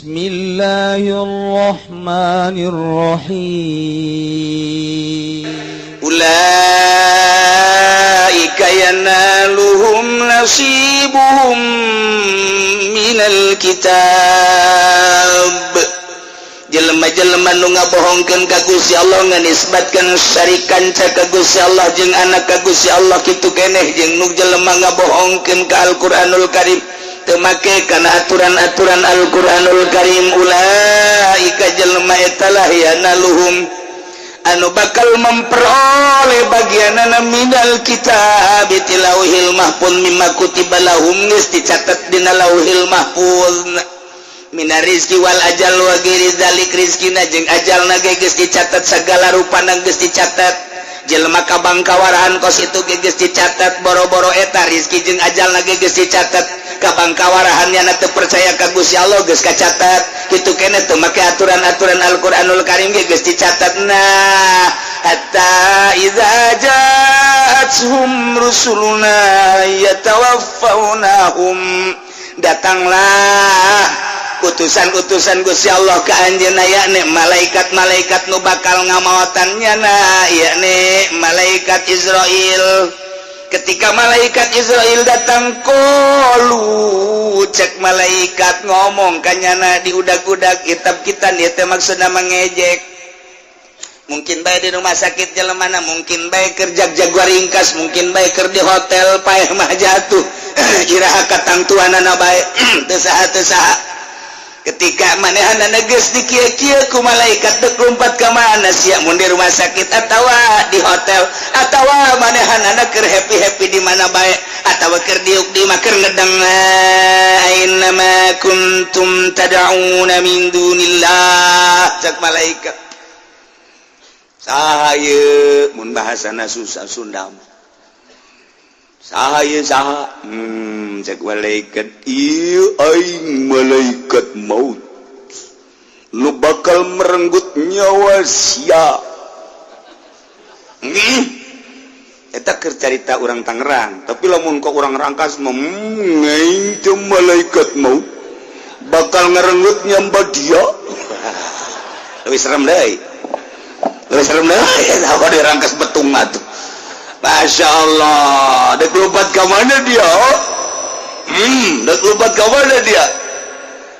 بسم الله الرحمن الرحيم. أولئك ينالهم نصيبهم من الكتاب. Jelema-jelema nu ngabohongkeun ka Gusti Allah, nganisbatkeun syarik kanca ka Gusti Allah jeung anak ka Gusti Allah, kitu keneh jeung nu jelema ngabohongkeun ka Al-Qur'anul Karim, teu make kana aturan-aturan Al-Qur'anul Karim, أولئك jelema eta lah ينالهم anu bakal memperoleh bagianana من الكتاب ti lauhil mahfuz مما كتب لهم geus dicatat dina lauhil mahfuz من الرزق والأجل وغير ذلك. Rizkina jeung ajalna ge geus dicatat, segala rupana geus dicatat. Jelema kabang kawarahan kos itu ge geus dicatat. Boro-boro eta, rizki jeung ajalna ge geus dicatat. Kabang kawarahan nyana teu percaya ka Gusti Allah geus kacatat. Kitu keneh teu make aturan-aturan Al-Qur'anul Karim ge geus dicatat. Nah, حتى إذا جاءتهم رسلنا يتوفونهم, datanglah utusan-utusan Gusti Allah ke anjeunna, yakni malaikat-malaikat nu bakal ngamaotan nyana, yakni malaikat Izrail. Ketika malaikat Izrail datang, قالوا, cek malaikat ngomong kanyana di udag-udag kitab kita. Dia teh maksudna mengejek. Mungkin bae di rumah sakit jelemana, mungkin bae kerja jaguar ringkas, mungkin bae keur di hotel, paeh mah jatuh, iraha katangtuanana bae, teu saha teu saha. Ketika manehanana geus dikieu-kieu ku malaikat, dek lompat ka mana sia? Mun di rumah sakit atawa di hotel atawa manehanana keur happy-happy di mana bae atawa keur diuk di mah keur ngedeng, أين ما كنتم تدعون من دون الله, cek malaikat, saha ieu? Mun bahasana susah Sunda mah, saha ieu, saha? Cek malaikat, ieu aing malaikat maut nu bakal merenggut nyawa sia. Eta keur carita urang Tangerang, tapi lamun kok urang Rangkas mah, aing teh malaikat maut bakal ngerenggut nyamba dia." Lebih serem deui, lebih serem deui apa di Rangkas Betung atuh. Masya Allah, dek lompat ke mana dia? Dek lompat ke mana dia?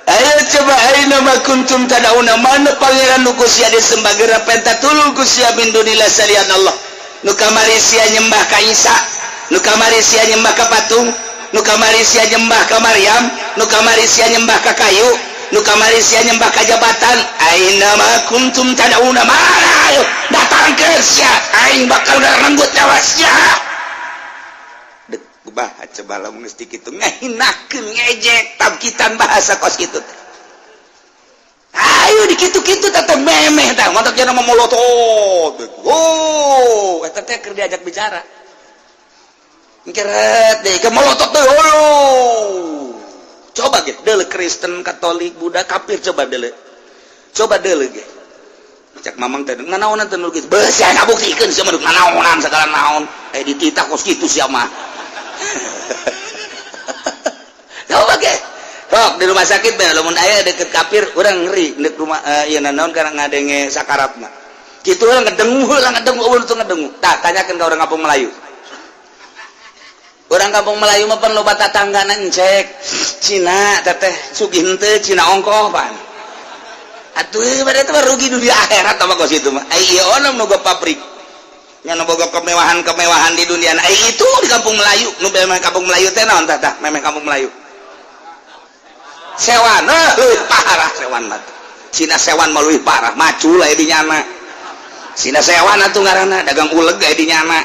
Ayo coba, أين ما كنتم تدعون, mana pangeran nu ku sia disembah? Geura penta tulung ku sia من دون الله, salian Allah. Nu kamari sia nyembah ka Isa, nu kamari sia nyembah ka patung, nu kamari sia nyembah ka Maryam, nu kamari sia nyembah ka kayu, nu kamari sia nyembah ka jabatan. أين ما كنتم تدعون, mana? Ayo datang ke sia, aing bakal ngerenggut nyawa sia. Dek bah coba lamun geus kitu ngahinakeun, ngejek tabkitan bahasa kos kitu teh. Ayo dikitu-kitu tetep memeh tah mantak jana molotot. Oh, eta teh keur diajak bicara. Keret deh ke molotot teh. Oh. Coba ge deuleu Kristen, Katolik, Buddha, kafir, coba deuleu. Coba deuleu ge. Cek mamang teh nanaonan teh nu kitu. Beuh sia ngabuktikeun sia mah nanaonan segala naon. Eh, dititah kos kitu sia mah. Coba ge. Sok di rumah sakit bae lamun aya deket kafir, urang ngeri dek rumah ieu nanaon karena ngadenge sakaratna. Kitu urang ngedengu heula, ngedengu eueuh teu ngedengu. Tah, tanyakeun ka urang kampung Melayu. Orang kampung Melayu mah pan loba tatanggana encek. Cina teteh sugih henteu, Cina ongkoh pan. Atuh pada itu rugi dunia akhirat apa kos itu mah. Ai ieu ono nu pabrik. Nya nu boga kemewahan-kemewahan di dunia. Ai itu di kampung Melayu, nu memang kampung Melayu teh naon tah tah memang kampung Melayu. Sewan, eh, leuwih parah sewan mah. Cina sewan mah leuwih parah, macul aya di nyana. Cina sewan atuh ngaranna dagang uleg aya di nyana.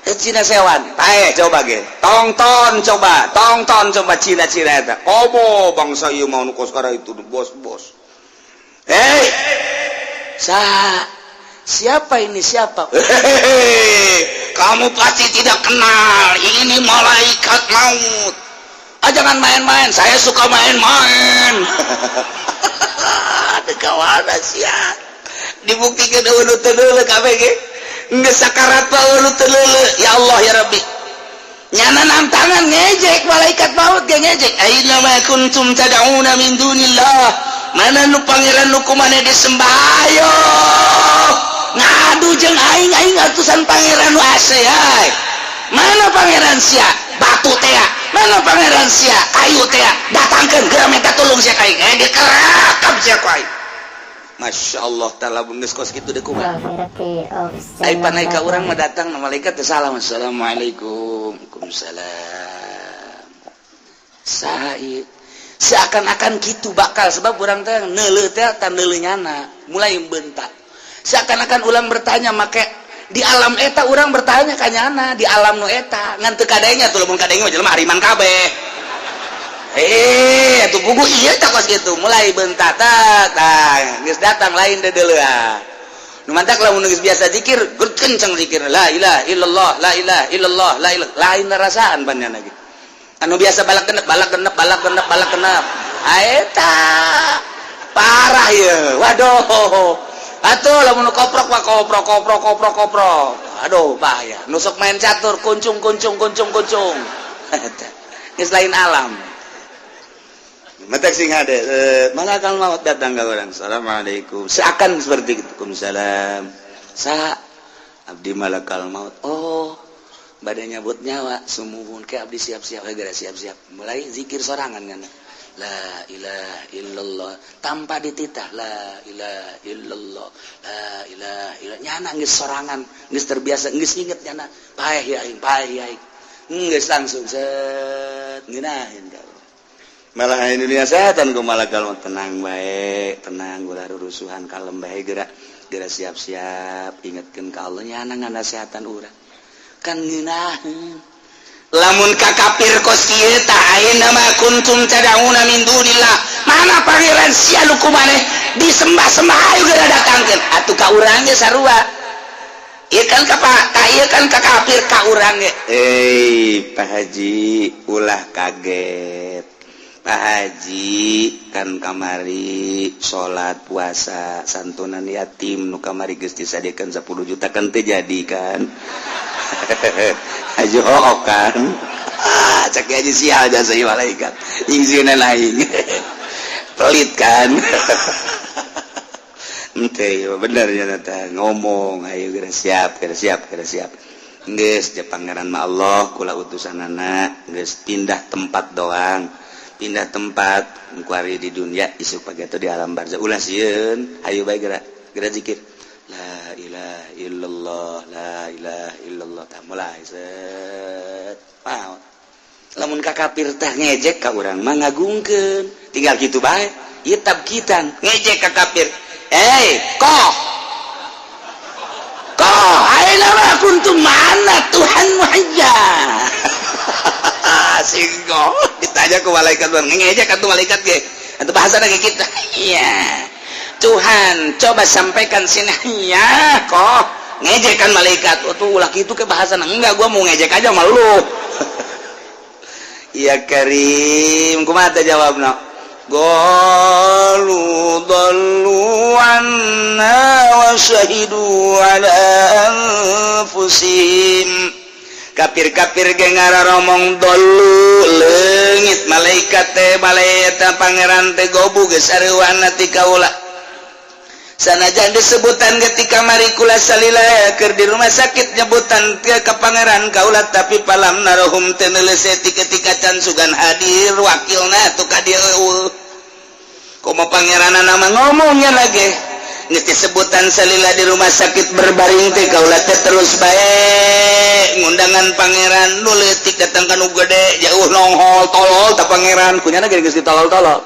Eh, Cina sewan, paeh coba ge. Tongton coba, tongton coba Cina-Cina eta. Komo bangsa ieu mah nu kos itu bos-bos. Hei, sa siapa ini, siapa? Hehehe, kamu pasti tidak kenal. Ini malaikat maut. Ah, jangan main-main. Saya suka main-main. Ada kawan sia. Dibuktikan eueuh teu deuleu kabeh ge. Geus sakarat pa eueuh teu deuleu. Ya Allah ya Rabbi. Nyana nantangan ngejek malaikat maut ge ngejek. أين ما كنتم تدعون من دون الله. Mana nu pangeran nu ku maneh disembah? Ayo ngadu jeung aing. Aing atusan pangeran nu ase ay. Mana pangeran sia? Batu tea. Mana pangeran sia? Kayu tea. Datangkeun geura, minta tolong sia ka aing. Eh, dikerakap sia ku aing. Masya Allah ta'ala, geus kos kitu deh, kumaha? Ai panai ka urang mah datang na malaikat teh salam, "Assalamualaikum." "Waalaikumsalam." Said seakan-akan gitu bakal, sebab urang teh neuleuh teh tan neuleuh nyana mulai bentak, seakan-akan ulang bertanya. Make di alam eta urang bertanya ka nyana di alam nu eta, ngan teu kadenya tuh. Lamun kadenge mah jelema hariman kabeh. Eh, tuh buku iya tak kos gitu mulai bentak tak tah geus datang lain deuleuh. Nu mantak lamun geus biasa zikir, kenceng zikir, la ilaha illallah, la ilaha illallah, la ilaha, lain rasaan banyak lagi. Anu biasa balak genep, balak genep, balak genep, balak genep, eta parah ya. Waduh, atuh lamun koprok mah koprok, koprok, koprok, koprok, aduh, bahaya. Nusuk main catur, kuncung, kuncung, kuncung, kuncung, geus lain alam. Matak sing ada malakal maut datang ke orang, "Assalamualaikum," seakan seperti itu. "Waalaikumsalam." "Sa abdi malakal maut." "Oh, badannya nyabut nyawa." "Sumuhun." "Ke abdi siap-siap." Geura siap-siap, mulai zikir sorangan kan, la ilaha illallah, tanpa dititah, la ilaha illallah, la ilaha illallah. Nyana geus sorangan, geus terbiasa, geus inget nyana, paeh ya aing, paeh ya aing. Geus langsung set ngeunahin. Malah ini dunia setan ku malakal maut, "Tenang bae, tenang, ulah rusuhan, kalem bae, gerak gerak, siap-siap, ingatkeun ka Allah." Nyana nganasehatan urang kan ngeunaheun. Lamun ka kafir kos kieu tah, aina ma kuntum tad'una min dunillah, mana pangeran sia nu ku maneh disembah-sembah? Ayo geura datangkeun atuh. Ka urang ge sarua ieu kan, ka ka ieu kan ka kafir, ka urang ge, "Eh, Pak Haji, ulah kaget. Pak Haji kan kamari salat, puasa, santunan yatim nu kamari geus disadiakeun 10 juta kan teu jadi kan? Haji hook kan?" Ah, cek aja sial jasa ieu malaikat nyingsieunan aing, pelit kan? Ente ya bener ya teh ngomong, ayo geura siap, geura siap, geura siap. Geus je pangeran mah Allah, kula utusanana geus pindah tempat doang, pindah tempat kuari di dunia, isuk pagi atau di alam barzah. Ulah sieun, ayo bae geura geura zikir, la ilaha illallah, la ilaha illallah. Tah, mulai set maot. Lamun ka kafir tah ngejek, ka urang mah ngagungkeun, tinggal kitu bae ieu tabkitan. Ngejek ka kafir, "Eh, kok kok aina ma kuntum, mana Tuhan aja?" Singgo ditanya ke malaikat, bang ngejek atau malaikat ge atau bahasa lagi kita, iya Tuhan coba sampaikan sini ya. Kok ngejek kan malaikat? Oh, tuh ulah gitu ke bahasa. Enggak, gua mau ngejek aja malu. Iya Karim, kumaha teh jawabna? Qalu dhallu anna wa syahidu ala anfusihim. Kafir-kafir ge ngararomong, dhallu, leungit malaikat teh, malaikat pangeran teh gobu geus sareuwana ti kaula. Sanajan disebutan ketika mari kula salila keur di rumah sakit, nyebutan ke pangeran kaula, tapi falam narahum, teu ketika can sugan hadir wakilna tuh ka dieu eueuh. Komo pangeran nama ngomongnya lagi geus disebutan salila di rumah sakit berbaring teh, kaula teh terus bae ngundangan pangeran. Nu leutik datang ka nu gede, jauh nonghol tolol ta pangeran kunyana geus ditolol-tolol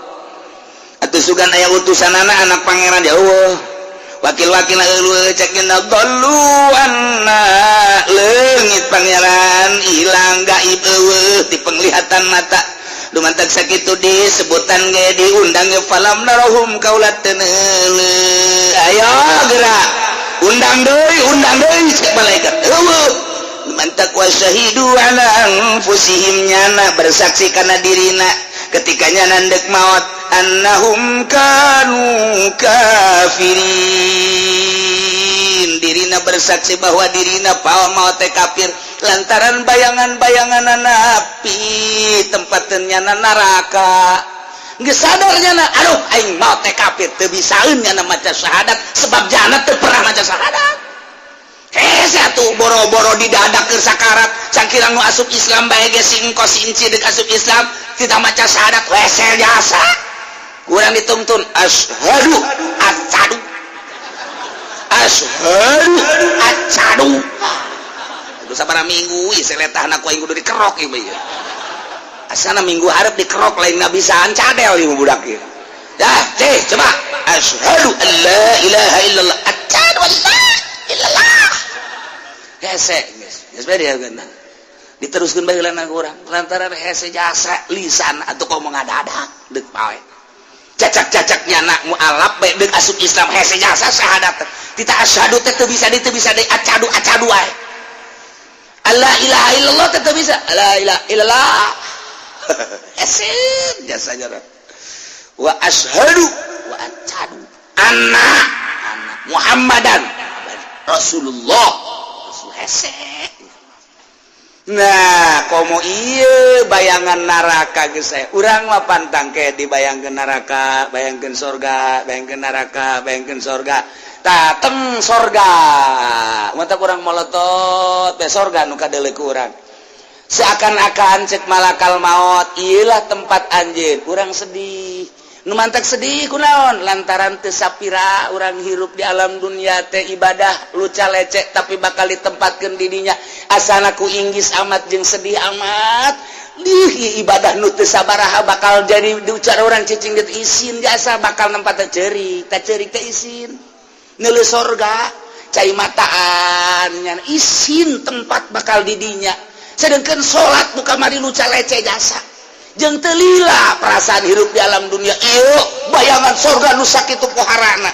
atuh. Sugan aya utusanana anak pangeran jauh, wakil-wakil eueuh. Cekna, dhallu anna, leungit pangeran, hilang, gaib, eueuh di penglihatan mata. Dumantak sakitu disebutan ge, diundang ge, falam narahum, kaula teu. Ayo gerak, undang deui, undang deui, cek malaikat, eueuh. Dumantak wa syahidu ala anfusihim, nyana bersaksi kana dirina ketika nyana ndek maot, annahum kanu kafirin. Dirina bersaksi bahwa dirina pawa maot teh kafir lantaran bayangan-bayangan api, tempat nyana neraka. Geus sadar nyana, aduh, aing maot teh kafir. kafir teu bisaeun nyana maca syahadat, sebab jana teu pernah maca syahadat. Hese atuh, boro-boro didadak keur sakarat. Cangkirang nu asup Islam bae ge, si engkos, si inci deuk asup Islam tidak maca syahadat, wesel jasa. Kurang dituntun, asyhadu acadu, asyhadu acadu. Kudu sabaraha minggu ieu seletahna ku aing kudu dikerok ieu mah. Ieu asana minggu hareup dikerok, lain ngabisaan cadel ieu budak ieu. Dah, ceh, coba, asyhadu an la ilaha illallah, asyhadu an la illallah. Hese geus geus bae dia diteruskeun bae heula urang, lantaran hese jasa lisan atuh komo ngadadak deuk pae cacak-cacak nyana mualaf bae deuk asup Islam, hese jasa syahadat. Tita asyhadu teh teu bisa di teu bisa deui, acadu acadu wae. La ilaha illallah teh teu bisa, la ilaha illallah, hese jasa jara. Wa asyhadu wa acadu anna anna Muhammadan Rasulullah. Rasul hese. Nah, komo iya bayangan neraka geus aya. Urang mah pantang ke dibayangkeun neraka, bayangkeun sorga, bayangkeun neraka, bayangkeun sorga. Tah, teng sorga. Mata kurang molotot be sorga nu kadeuleu ku urang. Seakan-akan cek malakal maut, iyalah tempat anjeun. Urang sedih. Nu mantak sedih kunaon? Lantaran teu sapira urang hirup di alam dunia teh ibadah luca lecek, tapi bakal ditempatkeun di dinya. Asana ku inggis amat jeung sedih amat. Lih, ibadah nu teu sabaraha bakal jadi diucar orang cicing gitu, isin jasa bakal nempat cerik, tak cerik teh isin. Neuleuh sorga, cai mataan nya isin tempat bakal di dinya. Sedangkan salat nu kamari luca lecek jasa. Jeung teu lila perasaan hirup di alam dunia, ieu bayangan sorga nu sakitu poharana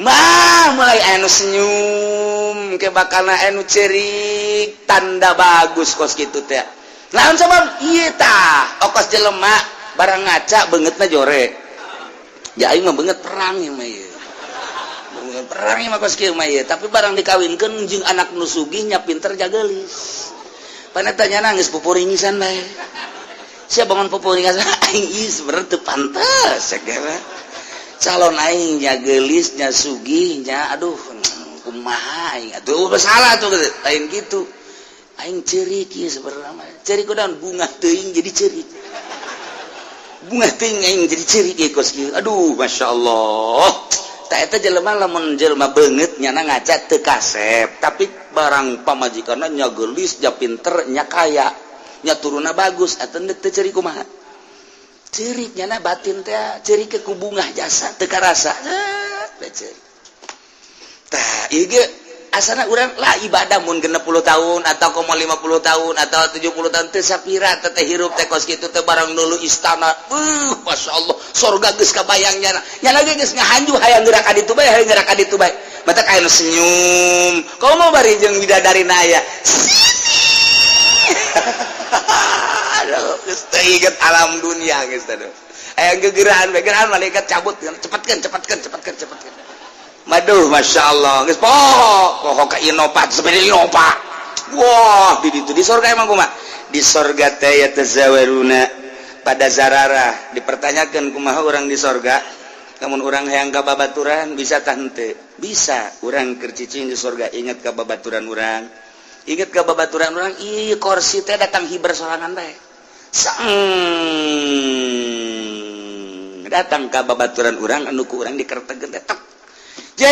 mah mulai anu senyum ke bakalna anu cerik, tanda bagus kos kitu teh. Naon sabab ieu tah? Okos jelema barang ngaca beungeutna jore ya, aing mah beungeut perang ieu mah, ieu beungeut perang ieu mah kos kieu mah ieu. Tapi barang dikawinkeun jeung anak nu sugih nya pinter jageulis, paneta nya nangis pupuringisan bae. Siapa bangun pupuringisan aing ieu sebenarnya teu pantes kira calon aing nya geulis nya sugih nya, aduh, kumaha aing atuh, salah tuh, lain gitu. Aing ceurik ieu sebenarnya mah, ceurik kunaon? Bunga teuing jadi ceurik, bunga teuing aing jadi ceurik ieu kos kieu. Aduh, masya Allah. Tak eta jelema lamun jelema beungeut nyana ngaca teu kasep, tapi barang pamajikanna nya geulis nya pinter nya kaya nya turunna bagus, atuh teu ceurik kumaha? Ceurik nyana batin teh, ceurik ke ku bungah jasa teu karasa teh ceurik. Tah, ieu ge asana urang lah ibadah mun 60 tahun atau komo 50 tahun atau 70 tahun, teu sapira teh hirup teh kos kitu teh. Barang dulu istana, masya Allah, sorga geus kabayang nyana, nyana ge geus ngahanju hayang gerak ka ditu bae, hayang gerak ka ditu bae. Mata aya nu senyum komo bari jeung bidadari aya sini. Aduh, geus teu inget alam dunia geus teh. Aya gegeraan bae, gerahan malaikat cabut, cepatkeun, cepatkeun, cepatkeun, cepatkeun. Maduh, masya Allah, geus poho poho ka Innova, sepeda Innova. Wah, di ditu di sorga emang kumaha? Di sorga teh yatazawaruna pada zararah, dipertanyakan kumaha orang di sorga. Namun orang hayang ka babaturan bisa tah henteu? Bisa. Urang keur cicing di sorga inget ka babaturan urang, inget ka babaturan urang. Ih, kursi teh datang hiber sorangan bae. Sang datang ka babaturan urang anu ku urang dikertegeun teh tek. Je,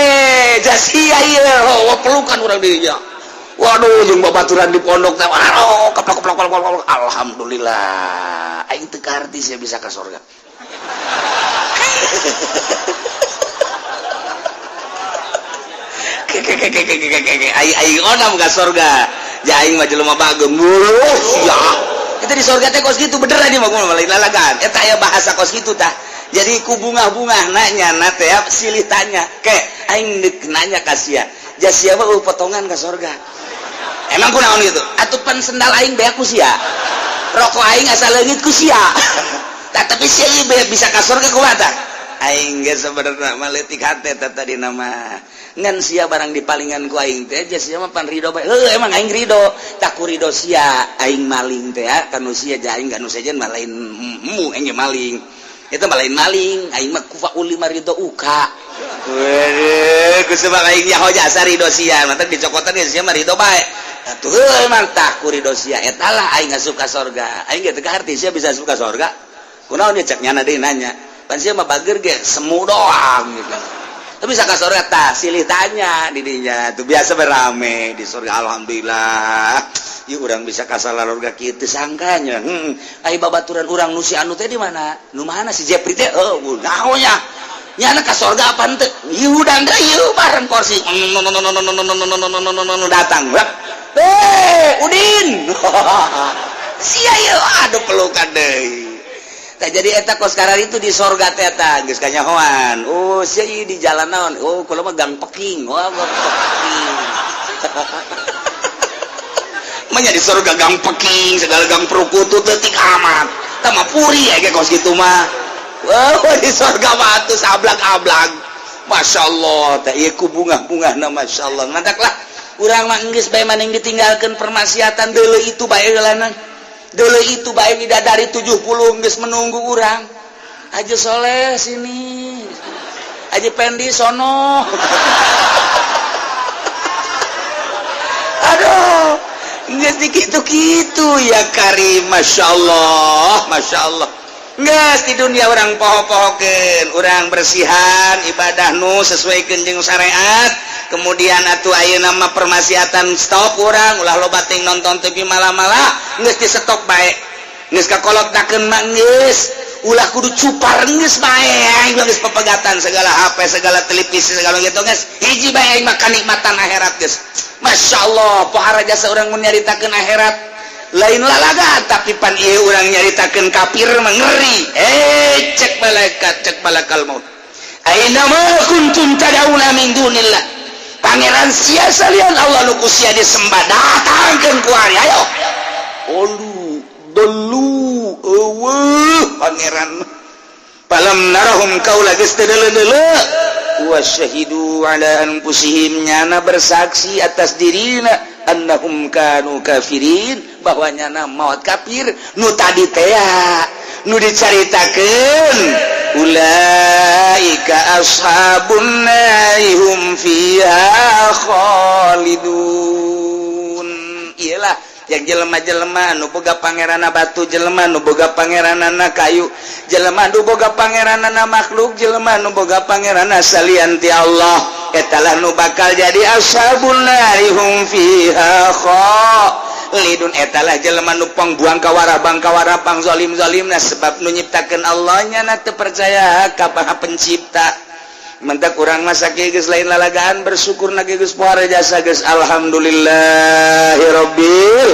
jasia ieu, oh, pelukan urang dirinya. Waduh, jeung babaturan di pondok teh, waduh, keplok keplok keplok keplok. Alhamdulillah, aing teu kaharti sia bisa ka sorga. Aing aing onam ka sorga. Ja aing mah jelema bageng. Sia. Kita di sorga teh kos gitu beneran ieu mah, lain lalagan. Eta aya bahasa kos gitu tah. Jadi ku bunga-bunga nanya na teh silih tanya. Ke aing deuk nanya ka sia. Ja sia mah potongan ka sorga. Emang kunaon gitu? Atuh pan sendal aing beak ku sia. Rokok aing asa leungit ku sia. Tah, tapi sia ieu bisa ka sorga kumaha tah? Aing ge sebenarnya mah leutik hate teh tadi nama. Ngan sia barang dipalingan ku aing teh ja sia mah pan ridho bae. Heuh, emang aing ridho. Tak ku ridho sia aing maling teh ya kanu sia, ja aing kanu sejen mah lain mu aing ge maling. Eta mah lain maling, aing mah kufa uli maridho uka. Wede, ku sebab aing nyaho jasa ridho sia, mantak dicokotan ge sia mah ridho bae. Atuh heuh mantah ku ridho sia, eta lah aing asup ka sorga. Aing ge teu kaharti sia bisa asup ka sorga. Kunaon dia cek nyana deui nanya. Pan sia mah bager ge semu doang gitu. Tapi bisa ka sorga tah silih tanya di dinya. Tuh biasa berame di sorga, alhamdulillah. Ieu urang bisa ka salarorga kieu sangkanya. Ai babaturan urang nu si anu teh di mana? Nu mana si Jepri teh? Oh, naon nya? Nyana ka sorga apa henteu? Ieu hudang deui ieu bareng kursi. Datang. Eh, Udin. Sia ieu aduh pelukan deui. Tah jadi eta kos karar itu di sorga teh eta geus kanyahoan. Oh, sia ieu di jalan naon? Oh, kula mah Gang Peking. Wah, Gang Peking. Manya di surga Gang Peking, segala gang perukutut leutik amat. Tah mah puri ya ge kos kitu mah. Wah, di surga mah atuh sablag-ablag. Masya Allah, teh ieu ku bungah-bungahna Masya Allah. Mantak lah urang mah geus bae maning ditinggalkeun permaksiatan deuleu itu bae heulana. Deuleu itu bae bidadari 70 geus menunggu urang. Haji Soleh sini. Haji Pendi sono. Aduh, geus dikitu-kitu ya Karim, Masya Allah, Masya Allah. Geus di dunia orang poho-pohokeun, urang bersihan ibadah nu sesuaikeun jeung syariat. Kemudian atuh ayeuna mah permaksiatan stop urang, ulah loba ting nonton TV malah-malah, geus di stop bae. Geus kakolotnakeun mah geus, ulah kudu cupar geus bae aing geus pepegatan segala HP, segala televisi, segala gitu geus. Hiji bae aing mah kanikmatan akhirat geus. Masya Allah, pohara jasa urang mun nyaritakeun akhirat lain lalaga, tapi pan ieu urang nyaritakeun kafir mah ngeri. Cek malaikat, cek malakal maut. Aina ma kuntum tad'una min dunillah. Pangeran sia salian Allah nu ku sia disembah datangkeun ku ari ayo. Olu dolu eueuh pangeran. Falam narahum kaula geus teu deuleu-deuleu. Wa syahidu ala anfusihim, nyana bersaksi atas dirina annahum kanu kafirin, bahwa nyana maut kafir nu tadi teh nu dicaritakeun ulaika ashabun nari hum fiha khalidun. Iyalah yang jelema-jelema nu boga pangeranna batu, jelema nu boga pangeranana kayu, jelema nu boga pangeranana makhluk, jelema nu boga pangeranna salian ti Allah, eta lah nu bakal jadi ashabun nari hum fiha khalidun. Eta lah jelema nu pangbuang kawara bang kawara pang zalim-zalimna, sebab nu nyiptakeun Allah nya teu percaya ka Maha Pencipta. Mentak urang masa geus lain lalagaan bersyukur na geus pohara jasa geus alhamdulillahirabbil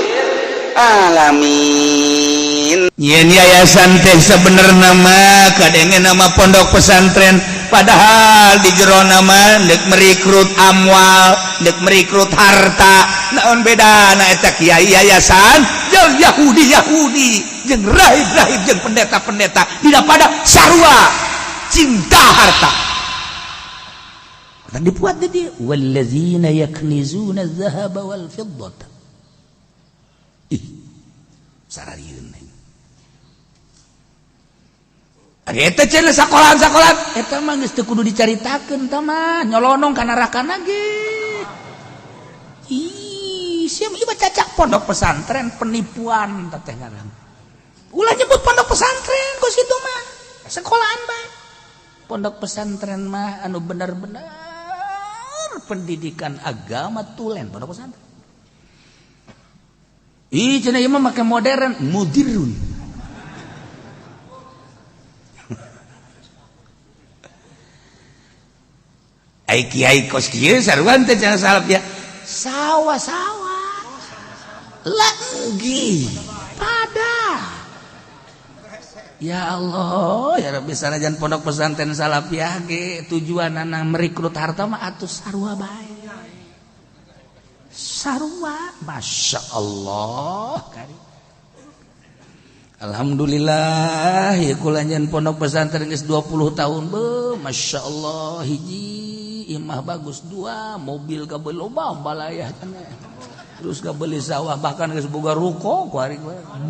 alamin. Yen yayasan teh sebenarnya mah kadenge nama pondok pesantren, padahal di jero nama dek merekrut amwal, dek merekrut harta. Naon bedana eta kiai yayasan jeung Yahudi Yahudi jeung rahib-rahib jeung pendeta-pendeta, tidak pada sarua cinta harta. Dan dibuat jadi wallazina yaknizuna dzahaba wal fiddata. Ih, sararieun. Ari eta cenah sakolaan-sakolaan eta mah geus teu kudu dicaritakeun tah mah nyolonong ka nerakana ge. Ih, sia mah ieu cacak pondok pesantren penipuan teh ngaran. Ulah nyebut pondok pesantren kos kitu mah. Sekolahan bae. Pondok pesantren mah anu bener-bener pendidikan agama tulen pondok pesantren. Ih, cenah ieu mah make modern mudirun. Ai kiai kos kieu sarua teh cenah salaf ya. Sawa-sawa. Lagi pada. Ya Allah, ya Rabbi, sanajan pondok pesantren salafiyah ge tujuanana merekrut harta mah atuh sarua bae. Sarua, Masya Allah. Alhamdulillah ya kulanjan pondok pesantren geus 20 tahun be, Masya Allah, hiji imah bagus, dua mobil kabel loba balayah cenah. Terus kabeli sawah, bahkan geus boga ruko kuari,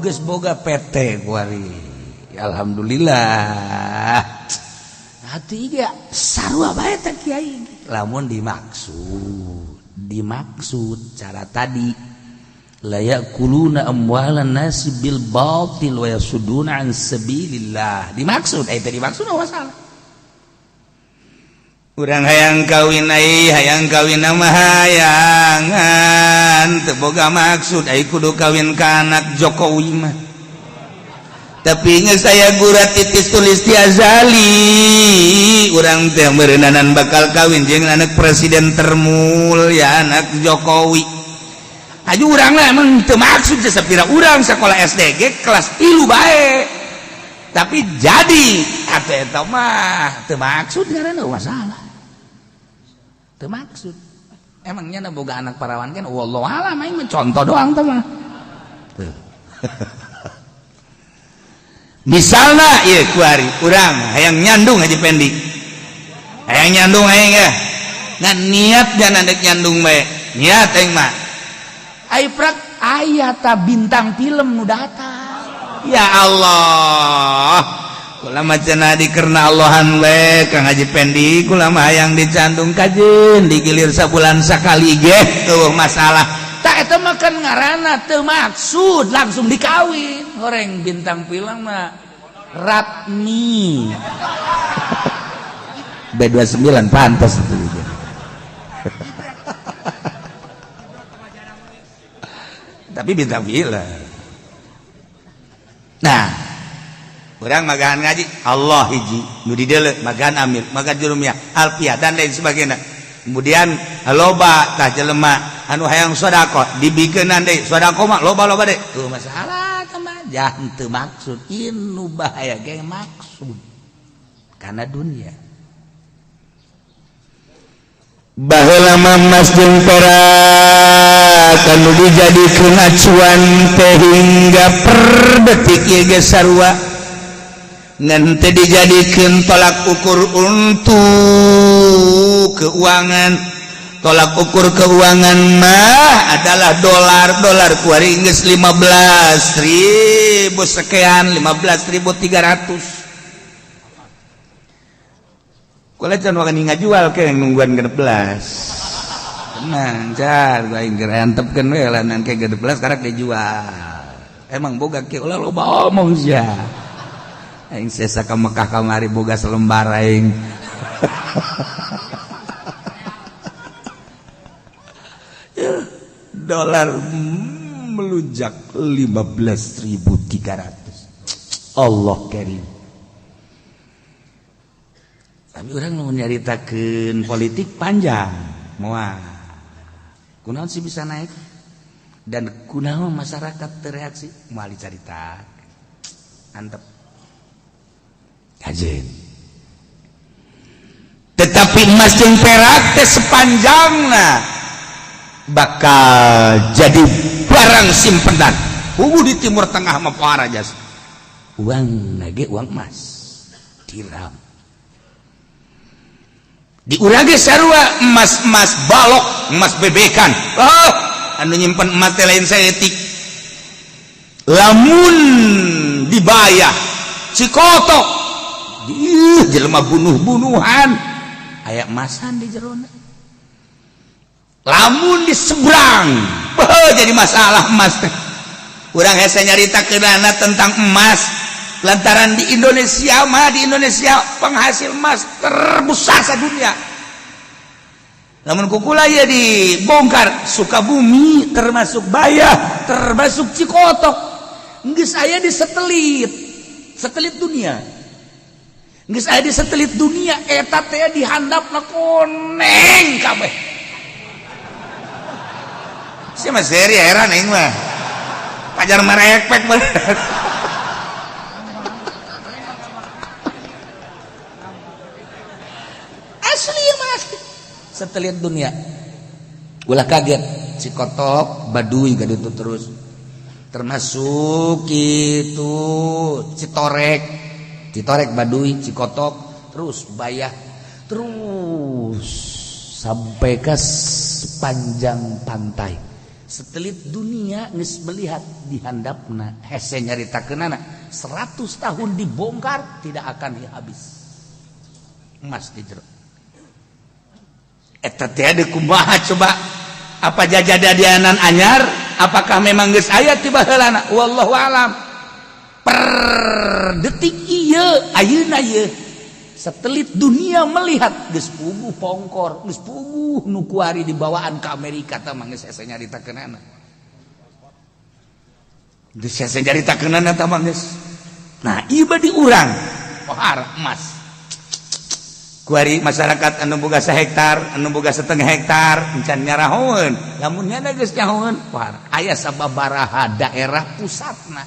geus boga PT kuari. Alhamdulillah. Hati ge sarua bae teh kiai. Lamun dimaksud cara tadi la ya'kuluna amwalan nasi bil batil wa yasudduna an sabilillah. Dimaksud eta dimaksud masalah. Urang hayang kawin ai hayang kawin mah hayangan teu boga maksud ai kudu kawin ka anak Jokowi mah. Tapi geus aya gurat titis tulis ti azali urang teh meureunana bakal kawin jeung anak presiden termulia anak Jokowi. Aju urang lah emang teu maksud sapira urang sekolah SDG kelas 3 bae. Tapi jadi atuh eta mah teu maksud ngaranna masalah. Teu maksud. Emangnya na boga anak parawan kan wallahu alam aing mah contoh doang teh mah. Tuh. Misalna ieu kuari urang hayang nyandung Haji Pendi. Hayang nyandung aing ya. Ngan niat jangan ndek nyandung bae. Niat aing mah. Ai prak aya ta bintang film nu datang. Ya Allah. Kula mah cenah dikerna Allahan we Kang Haji Pendi kula mah hayang dicandung kajeun digilir sabulan sakali ge teueuh masalah. Tak eta mah kan ngaranna teu maksud langsung dikawin. Horeng bintang film mah Ratmi. B29 pantas itu. Tapi bintang film. Nah, orang magahan ngaji Allah hiji nu dideuleu magahan Amir, magahan Jurumiyah, Alfiah dan lain sebagainya. Kemudian loba tah jelema anu hayang sedekah dibikeunan deui sedekah mah loba-loba deui. Tuh masalah tah mah jangan teu maksud inu bahaya ge maksud karena dunia. Baheula mah emas jeung perak anu dijadikeun acuan teh hingga per detik ieu ge sarua ngan teu dijadikeun tolak ukur untuk keuangan. Tolak ukur keuangan mah adalah dolar. Dolar kuari geus 15.000 sekian, 15.300. Kula can wani ngajual ke nungguan 16. Tenang, car, aing keur antepkeun we lah ke 16 karek dijual. Emang boga kieu ulah loba omong sia. Aing sesa ka Mekah kamari boga selembar aing. Dolar melunjak 15.300. Allah karim. Tapi orang mau nyaritakeun politik panjang. Moal. Kunaon sih bisa naik? Dan kunaon masyarakat tereaksi? Moal dicarita. Antep. Kajen. Tetapi emas jeung perak teh sepanjangna bakal jadi barang simpenan. Hugu di Timur Tengah mah parah jas. Uang nage uang emas. Dirham. Di urang ge sarua emas-emas balok, emas bebekan. Oh, anu nyimpen emas teh lain saeutik. Lamun dibayar Cikotok, ih jelema bunuh-bunuhan, aya emasan di jerona. Lamun di seberang, jadi masalah emas teh. Urang hese nyaritakeunana tentang emas. Lantaran di Indonesia mah, di Indonesia penghasil emas terbesar sedunia. Namun kukula ya dibongkar Sukabumi termasuk Bayah, termasuk Cikotok. Geus aya di satelit, satelit dunia. Geus aya di satelit dunia eta teh dihandapna koneng kabeh. Si mah seri heran aing mah. Pajar merekpek bener. Asli mah asli. Satelit dunia. Ulah kaget Cikotok Baduy gak itu terus. Termasuk itu Citorek, Citorek Baduy, Cikotok, terus Bayah, terus sampai ke sepanjang pantai. Satelit dunia geus melihat di handapna, hese nyaritakeunana, 100 tahun dibongkar tidak akan habis emas di jero eta teh. Ada kumaha coba? Apa jajadianan anyar? Apakah memang geus aya ti baheulana? Wallahu alam. Per detik ieu, ayeuna ieu, satelit dunia melihat geus puguh pongkor, geus puguh nu kuari dibawaan ke Amerika. Tah mah geus hese nyaritakeunana, geus hese nyaritakeunana tah mah geus. Nah, ieu di urang pohara emas kuari. Masyarakat anu boga sahektar, anu boga setengah hektar, encan nyarahoeun. Lamun nyana geus nyahoeun, pohara aya sababaraha daerah pusatna,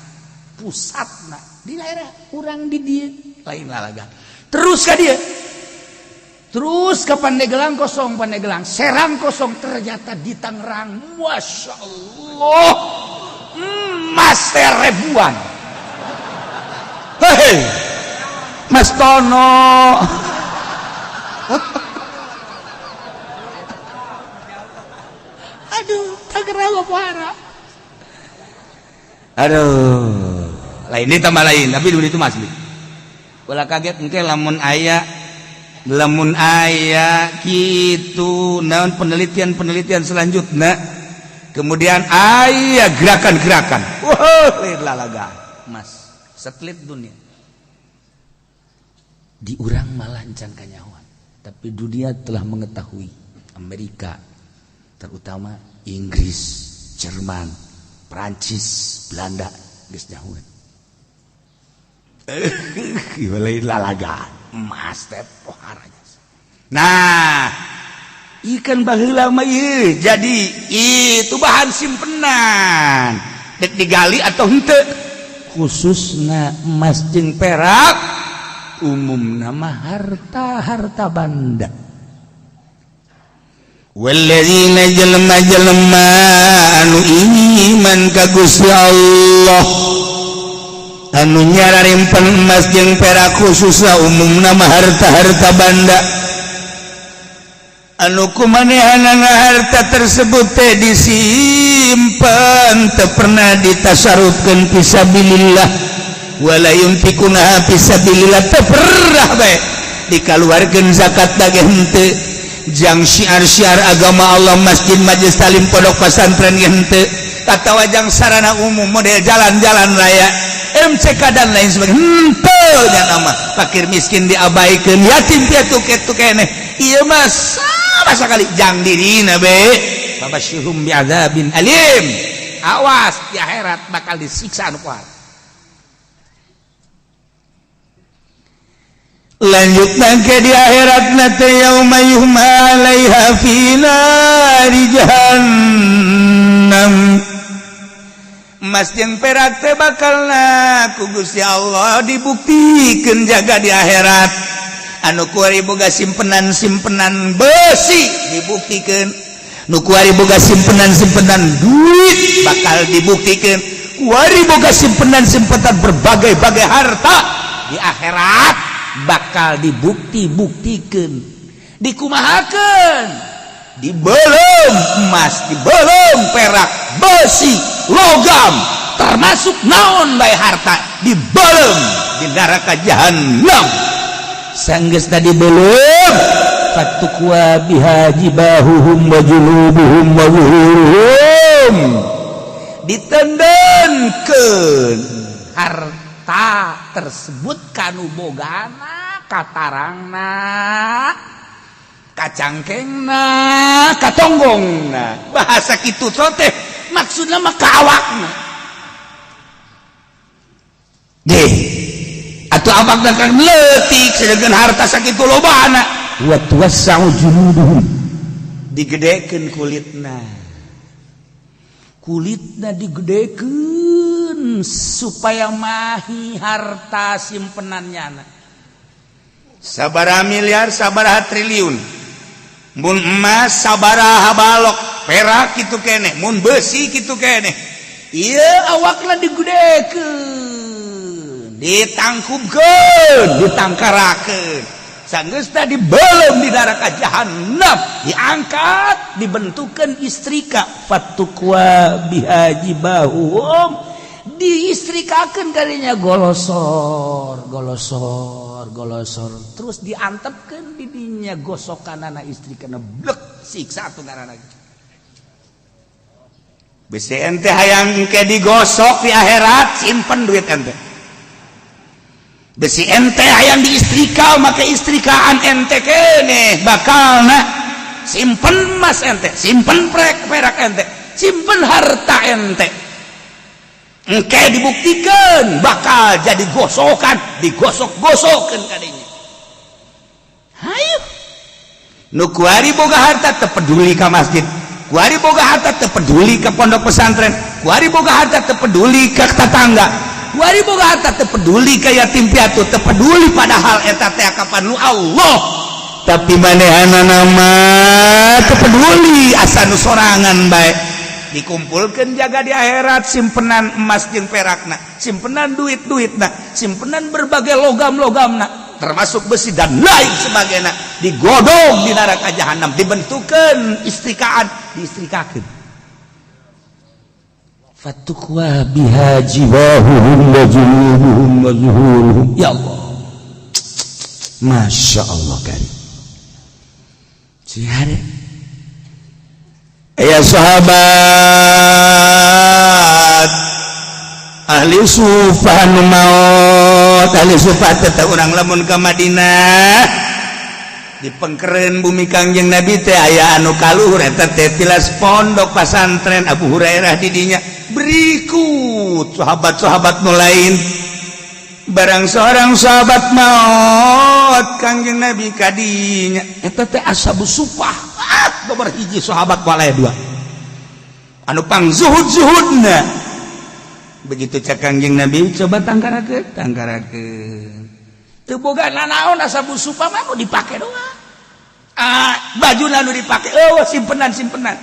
pusatna di daerah urang di dieu lain lalaga. Terus ka dieu, terus ke Pandeglang kosong, Pandeglang, Serang kosong. Ternyata di Tangerang, masya Allah, emas ribuan. Hei Mas Tono, aduh, Tangerang apa? Aduh, lain ini tambah lain, tapi dulu itu masih ulah kaget engke lamun aya, lamun aya gitu naon, penelitian-penelitian selanjutnya, kemudian aya gerakan-gerakan. Wah, lain lalaga mas satelit dunia di urang malah encan kanyahoan, tapi dunia telah mengetahui. Amerika, terutama Inggris, Jerman, Prancis, Belanda geus nyahoeun lain lalaga emas teh poharanya. Nah, ikan baheula mah ieu jadi itu bahan simpenan, dek digali atau henteu, khususna emas jeung perak, umum nama harta-harta banda. Walladzina, jelema-jelema anu iman ka Gusti Allah, anu nyararimpen emas jeung perak, khususna umum nama harta-harta banda, anu kumanehanana harta tersebut teh disimpan, teu pernah ditasarufkeun fisabilillah, wala yunfiqunaha fisabilillah, teu pernah bae dikaluarkeun zakat ge henteu, jang syiar-syiar agama Allah, masjid, majelis talim, pondok pesantren ge henteu, atawa jang sarana umum model jalan-jalan raya, MCK dan lain sebagainya henteu. Nya nama fakir miskin diabaikan, yatim piatu kitu keneh. Ieu mah sama sekali jang dirina be. Fabasyirhum bi'adzabin alim, awas di akhirat bakal disiksa anu kuat. Lanjut ke di akhirat nate, yauma yuhma 'alaiha fi nari jahannam. Emas jeung perak teh bakal ku Gusti Allah dibuktikan jaga di akhirat. Anu kuari boga simpenan simpenan besi dibuktikan, nu kuari boga simpenan simpenan duit bakal dibuktikan, kuari boga simpenan simpenan berbagai-bagai harta di akhirat bakal dibukti-buktikan, dikumahakan, dibeuleum emas, dibeuleum perak, besi, logam, termasuk naon bae harta, dibeuleum di neraka jahannam. Sanggeus tadi belum, fatukwa biha jibahuhum wa julubuhum wa zuhuruhum, Ditendenkeun harta tersebut kanu bogana, katarangna, kacangkengna, katonggongna. Bahasa kitu teh maksudna mah ka awakna. Deh atuh, awakna kan leutik, sedangkan harta sakitu lobana. Wa tuwassa'u juluduhum, digedekeun kulitna. Kulitna digedekeun supaya mahi harta simpenannya. Sabaraha miliar, sabaraha triliun mun emas, sabaraha balok perak kitu keneh, mun besi kitu keneh. Ieu awakna digedekeun, ditangkupkeun, ditangkarakeun. Sanggeus tadi belum di neraka jahanam, diangkat, dibentukkan istrika, fatukwa biha jibahuhum, diistrikakeun kalinya, golosor golosor golosor, terus diantepkeun didinya gosokan anak istrikana, blek, siksa tuh ngaranna. Bisi ente hayang ke digosok di akhirat, simpen duit ente. Bisi ente hayang diistrika, make istrikaan ente kene bakal. Nah, simpen mas ente, simpen prek perak ente, simpen harta ente. Engke dibuktikan bakal jadi gosokan, digosok-gosokan kadinya. Hayu nu kuari boga harta teu peduli ka masjid, kuari boga harta teu peduli ke pondok pesantren, kuari boga harta teu peduli ke tetangga, kuari boga harta teu peduli ka yatim piatu, teu peduli, padahal eta teh kapan lu Allah. Tapi manehanana mah teu peduli, asa nu sorangan bae. Dikumpulkan jaga di akhirat simpenan emas jeung perakna, simpenan duit-duitna, simpenan berbagai logam-logamna, termasuk besi dan lain sebagainya, digodong di neraka jahanam, dibentukan istrikaan, diistrikakeun, fatukwa biha jibahuhum wa junubuhum wa zuhuruhum. Ya Allah, Masya Allah kan si hade. Ya sahabat ahli sufah nu maot, ahli sufah tetap urang lamun ke Madinah di pengkeren bumi Kangjeng Nabi teh aya anu kaluhur, eta teh tilas pondok pasantren Abu Hurairah didinya. Berikut sahabat-sahabat nu lain. Barang seorang sahabat maot, Kangjeng Nabi kadinya, eta teh ashabus sufah. Ah, nomor hiji sahabat walaya dua anu pang zuhud zuhudna. Begitu cek Kangjeng Nabi, coba tangkarakeun, tangkarakeun, teu boga nanaon ashabus sufah mah, nu dipake doang. Ah, baju nu dipake, oh, simpenan simpenan.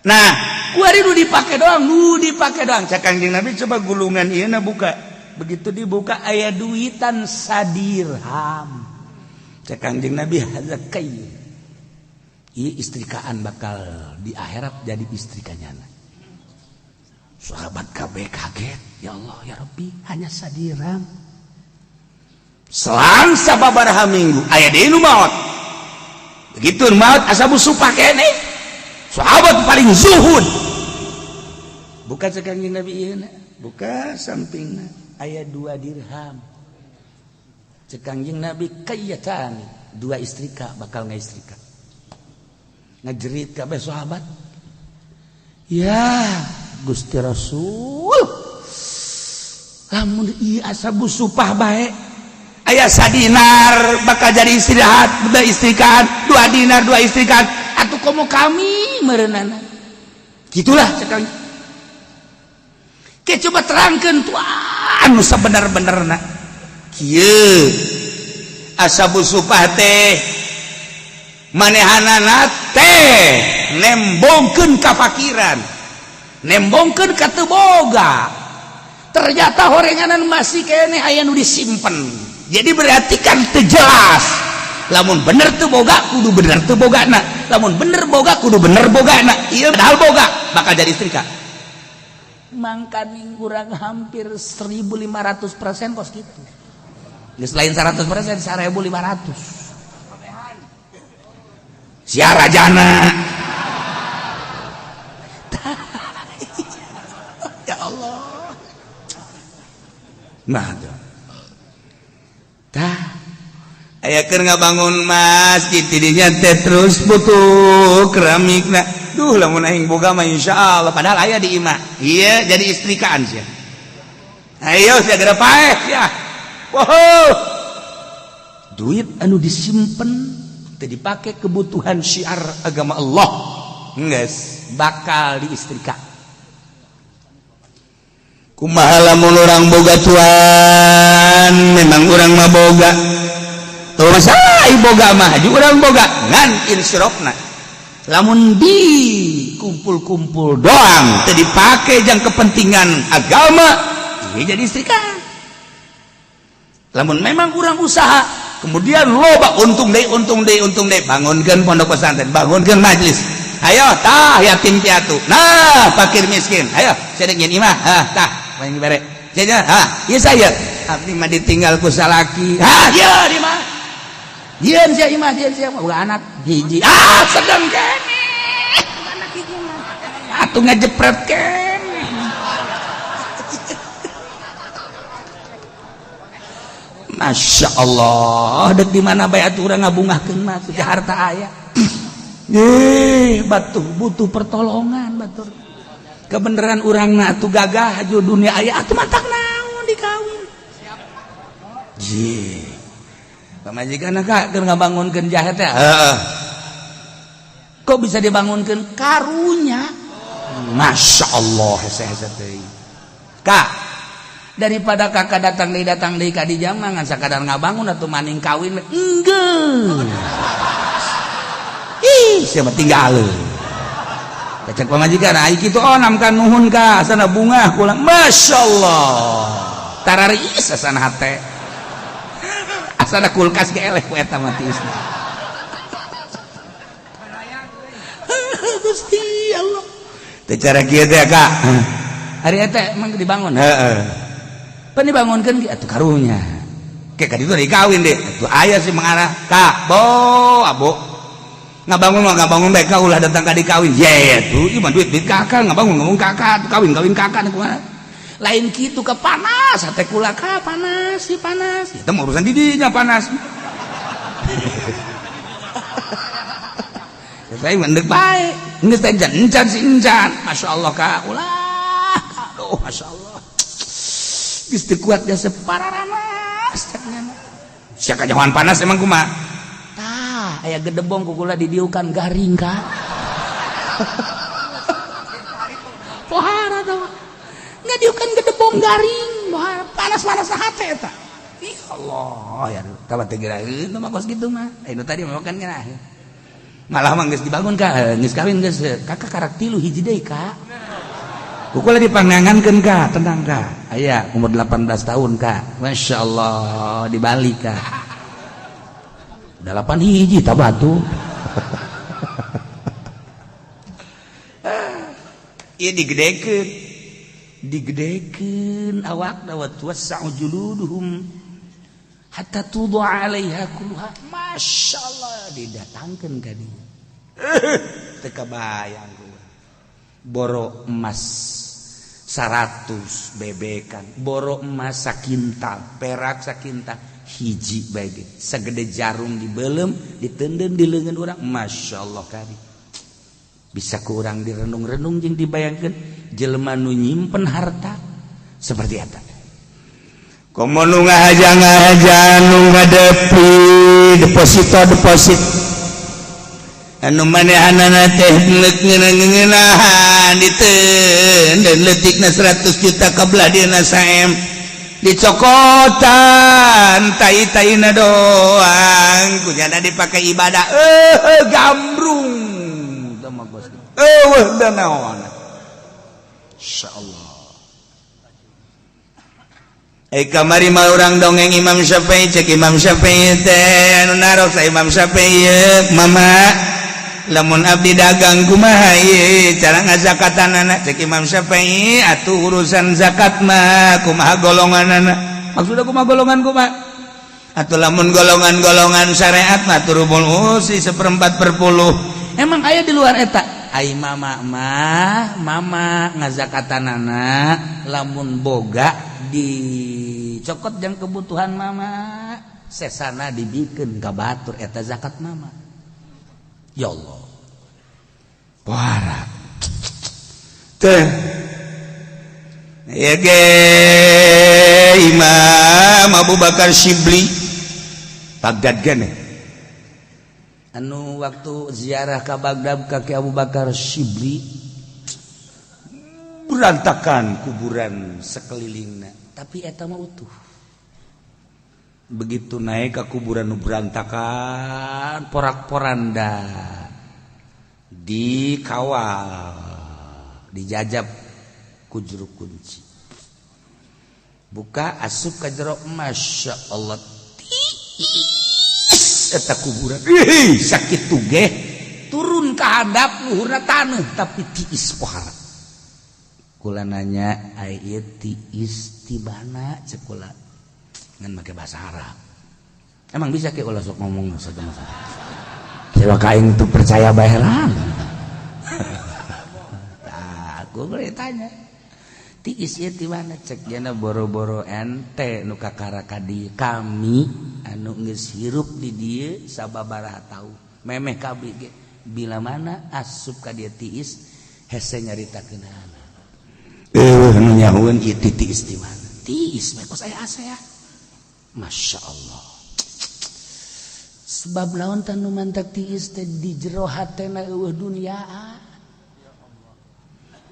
Nah, kuari nu dipake doang, nu dipake doang. Cek Kangjeng Nabi, coba gulungan ieu na buka. Begitu dibuka, aya duitan sadirham. Cek Kangjeng Nabi, hadza kay, ieu istrikaan, bakal di akhirat jadi istrikanya. Sahabat KB kaget, ya Allah, ya Rabbi, hanya sadirham. Selang sababaraha minggu aya deui nu maot. Begitu maot ashabus sufah kene, sahabat paling zuhud, buka, cek Kangjeng Nabi, ieu na buka sampingna, aya 2 dirham. Cek Kangjeng Nabi, kayyatani, dua istrika, bakal ngaistrika. Ngajerit kabeh sahabat, ya Gusti Rasul, lamun ieu ashabus sufah bae aya sadinar bakal jadi istirahat, dua istrikaan, 2 dinar dua istrikaan, atuh komo kami merenana gitulah. Cek ke, coba terangkan tuh anu sebenar-benarna. Kieu, ashabus sufah teh manehanana teh nembongkeun kafakiran, nembongkeun ka teu boga. Ternyata horenganan masih keneh aya nu disimpen. Jadi berarti kan teu jelas. Lamun bener teu boga, kudu bener teu bogana. Lamun bener boga, kudu bener bogana. Ieu padahal boga, bakal jadi istrika. Mangkaning kurang hampir 1500% kos gitu. Geus lain 100%, 1500. Sia rajana. Ya Allah. Nah, tuh. Tah. Aya keur ngabangun masjid tidinya teh terus butuh keramikna. Duh, lamun aing boga mah insyaallah, padahal aya di imah. Iya, jadi istrikaan sia. Ayo sia geura paeh ya. Wow. Duit anu disimpen teu dipake kebutuhan syiar agama Allah. Geus bakal diistrika. Kumaha lamun urang boga tuan? Memang urang mah boga. Tuh, masalah boga mah haji urang boga ngan insirofna. Lamun di kumpul-kumpul doang teu dipake jang kepentingan agama, ieu jadi istrika. Lamun memang kurang usaha. Kemudian loba untung deui, untung deui, untung deui, bangunkeun pondok pesantren, bangunkeun majlis. Ayo tah yatim piatu. Nah, fakir miskin. Ayo, saya nyen imah. Ah, tah, main bere. Saya, ah, ieu saya. Abdi mah ditinggal ku salaki. Ah, ieu di mah. Jieun sia imah, jieun sia boga anak hiji. Ah, sedang keneh. Anak hiji mah. Atuh ngajepret keneh. Masya Allah, dek di mana bae atuh urang ngabungahkeun mah tuh harta aya. Batuh butuh pertolongan batur. Kebenaran urangna atuh gagah aju dunia aya atuh matak naon dikawin. Ji. Pamajikan ka keur ngabangunkeun jahe teh. Heeh. Kok bisa dibangunkeun karunya? Masya Allah hese-hese teh. Kak, daripada kakak datang deui ka di jam ngan sakadar ngabangun atuh maning kawin enggeus. Ih, siapa tinggal. Cek pamajikan ai kitu onam kan nuhun ka sana bunga kula. Masyaallah. Tararis asana hate. Asana kulkas ge eleh ku eta mah tiisna. Gusti Allah. Teh cara kieu teh Kak. Ari eta emang dibangun. Heeh. Pan dibangunkeun ge atuh karunya. Ke ka ditu dikawin deh. Atuh aya sih mengarah ka bo abo. Ngabangun mah ngabangun bae ka ulah datang ka dikawin. Ye tuh ieu mah duit duit kakak ngabangun ngabangun kakak kawin kawin kakak kumaha. Lain kitu ke panas hate kula ka panas si panas. Itu mah urusan didinya panas. Saya mendek bae. Geus teh encan si encan. Masyaallah ka ulah. Aduh masyaallah. Geus teu kuat jasa pararanas cek nya. Sia kajahoan panas emang kumaha? Tah, aya gedebong ku kula didiukan garing ka. Pohara tah. Ngadiukan gedebong garing, pohara panas-panas hate eta. Ih Allah ya tah teh geuraheun mah kos kitu mah. Anu tadi mah kan geuraheun. Malah mah geus dibangun ka, geus kawin geus kakak karak tilu hiji deui ka. Ku kula dipangangankeun ka, tenang ka. Aya umur 18 tahun ka. Masyaallah di Bali ka. 8 hiji tak batu. Ieu digedekeun. Digedekeun awakna wa tuwassa'u juluduhum hatta tudu'a 'alaiha kulluha. Masyaallah didatangkeun ka dieu. Teu kabayang boro emas 100 bebekan, boro emas sakintal, perak sakintal, hiji bae ge sagede jarum dibelem ditenden di leungeun urang. Masyaallah kari bisa ku urang direnung-renung jeung dibayangkeun jelema nu nyimpen harta seperti eta. Komo nu ngahaja-ngahaja nu ngadepi deposito deposit anu manehanana teh ngeuneuh-ngeunahan ditenden leutikna 100 juta ka belah dieuna saem dicokotan tai-taina doang kunyana dipakai ibadah gambrung teu mah bos eueuh da naon. Insyaallah. Kamari mah urang dongeng Imam Syafi'i, cek Imam Syafi'i teh anu naros Imam Syafi'i, mama lamun abdi dagang kumaha ieu cara ngazakatanana? Cek Imam Syafi'i atuh urusan zakat mah kumaha golonganana, maksudna kumaha golongan kumaha atuh lamun golongan-golongan syariat mah turubul usi 1/4 per 10. Emang aya di luar eta ai mama mah mama ngazakatanana lamun boga dicokot jang kebutuhan mama, sesana dibikeun ka batur, eta zakat mama. Ya Allah. Pohara teh ya ge Imam Abu Bakar Syibli Baghdad gane anu waktu ziarah ka Baghdad ka Ki Abu Bakar Syibli berantakan kuburan sekelilingna, tapi eta mah utuh. Begitu naik ke kuburan nu berantakan porak-poranda dikawal dijajab ku juru kunci, buka asup ka jero, Masya Allah. Tiis eta kuburan. Ih, sakitu ge turun ka handap luhurna taneuh, tapi tiis pohara. Kula nanya, ai ieu tiis tibana? Cek kula ngan make bahasa Arab. Emang bisa ke ulah sok ngomong satu masalah. Coba ka aing tuh percaya bae lah. Tah, aku boleh tanya. Tiis ieu ti mana? Cek jana, boro-boro ente nu kakara ka dieu, kami anu geus hirup di dieu sababaraha taun memeh kabeh ge bila mana asup ka dieu tiis hese nyaritakeunana. Eueuh nu nyahoeun ieu tiis di mana. Tiis bae kos aya AC ya. Masya Allah. Sebab naon tah nu mantak tiis teh? Di jero hatena eueuh duniaan.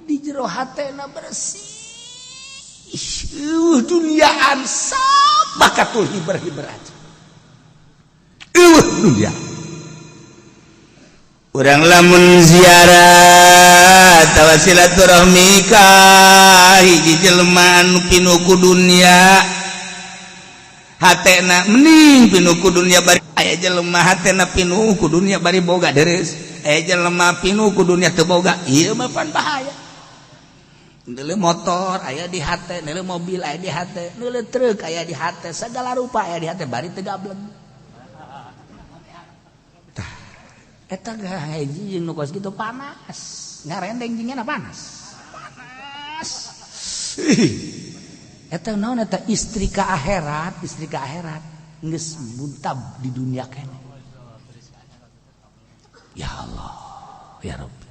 Di jero hatena bersih. Eueuh duniaan, sabakatul hiber-hiber aja. Eueuh dunia. Urang lamun ziarah tawa silaturahmi ka hiji jelema anu pinuh ku dunya, hatena mending pinuh ku dunya, bari aya jelema hatena pinuh ku dunya bari boga deres, aya jelema pinuh ku dunya teu boga. Ieu mah pan bahaya. Neuleuh motor aya di hate, neuleuh mobil aya di hate, neuleuh truk aya di hate, segala rupa aya di hate, bari teu gableng. Tah, eta hiji jeung nu kos kitu panas, ngarendeng jeung panas. Panas. Eta naon eta? Istri ka akhirat, istri ka akhirat geus muntab di dunia kene. Ya Allah, ya Rabbi.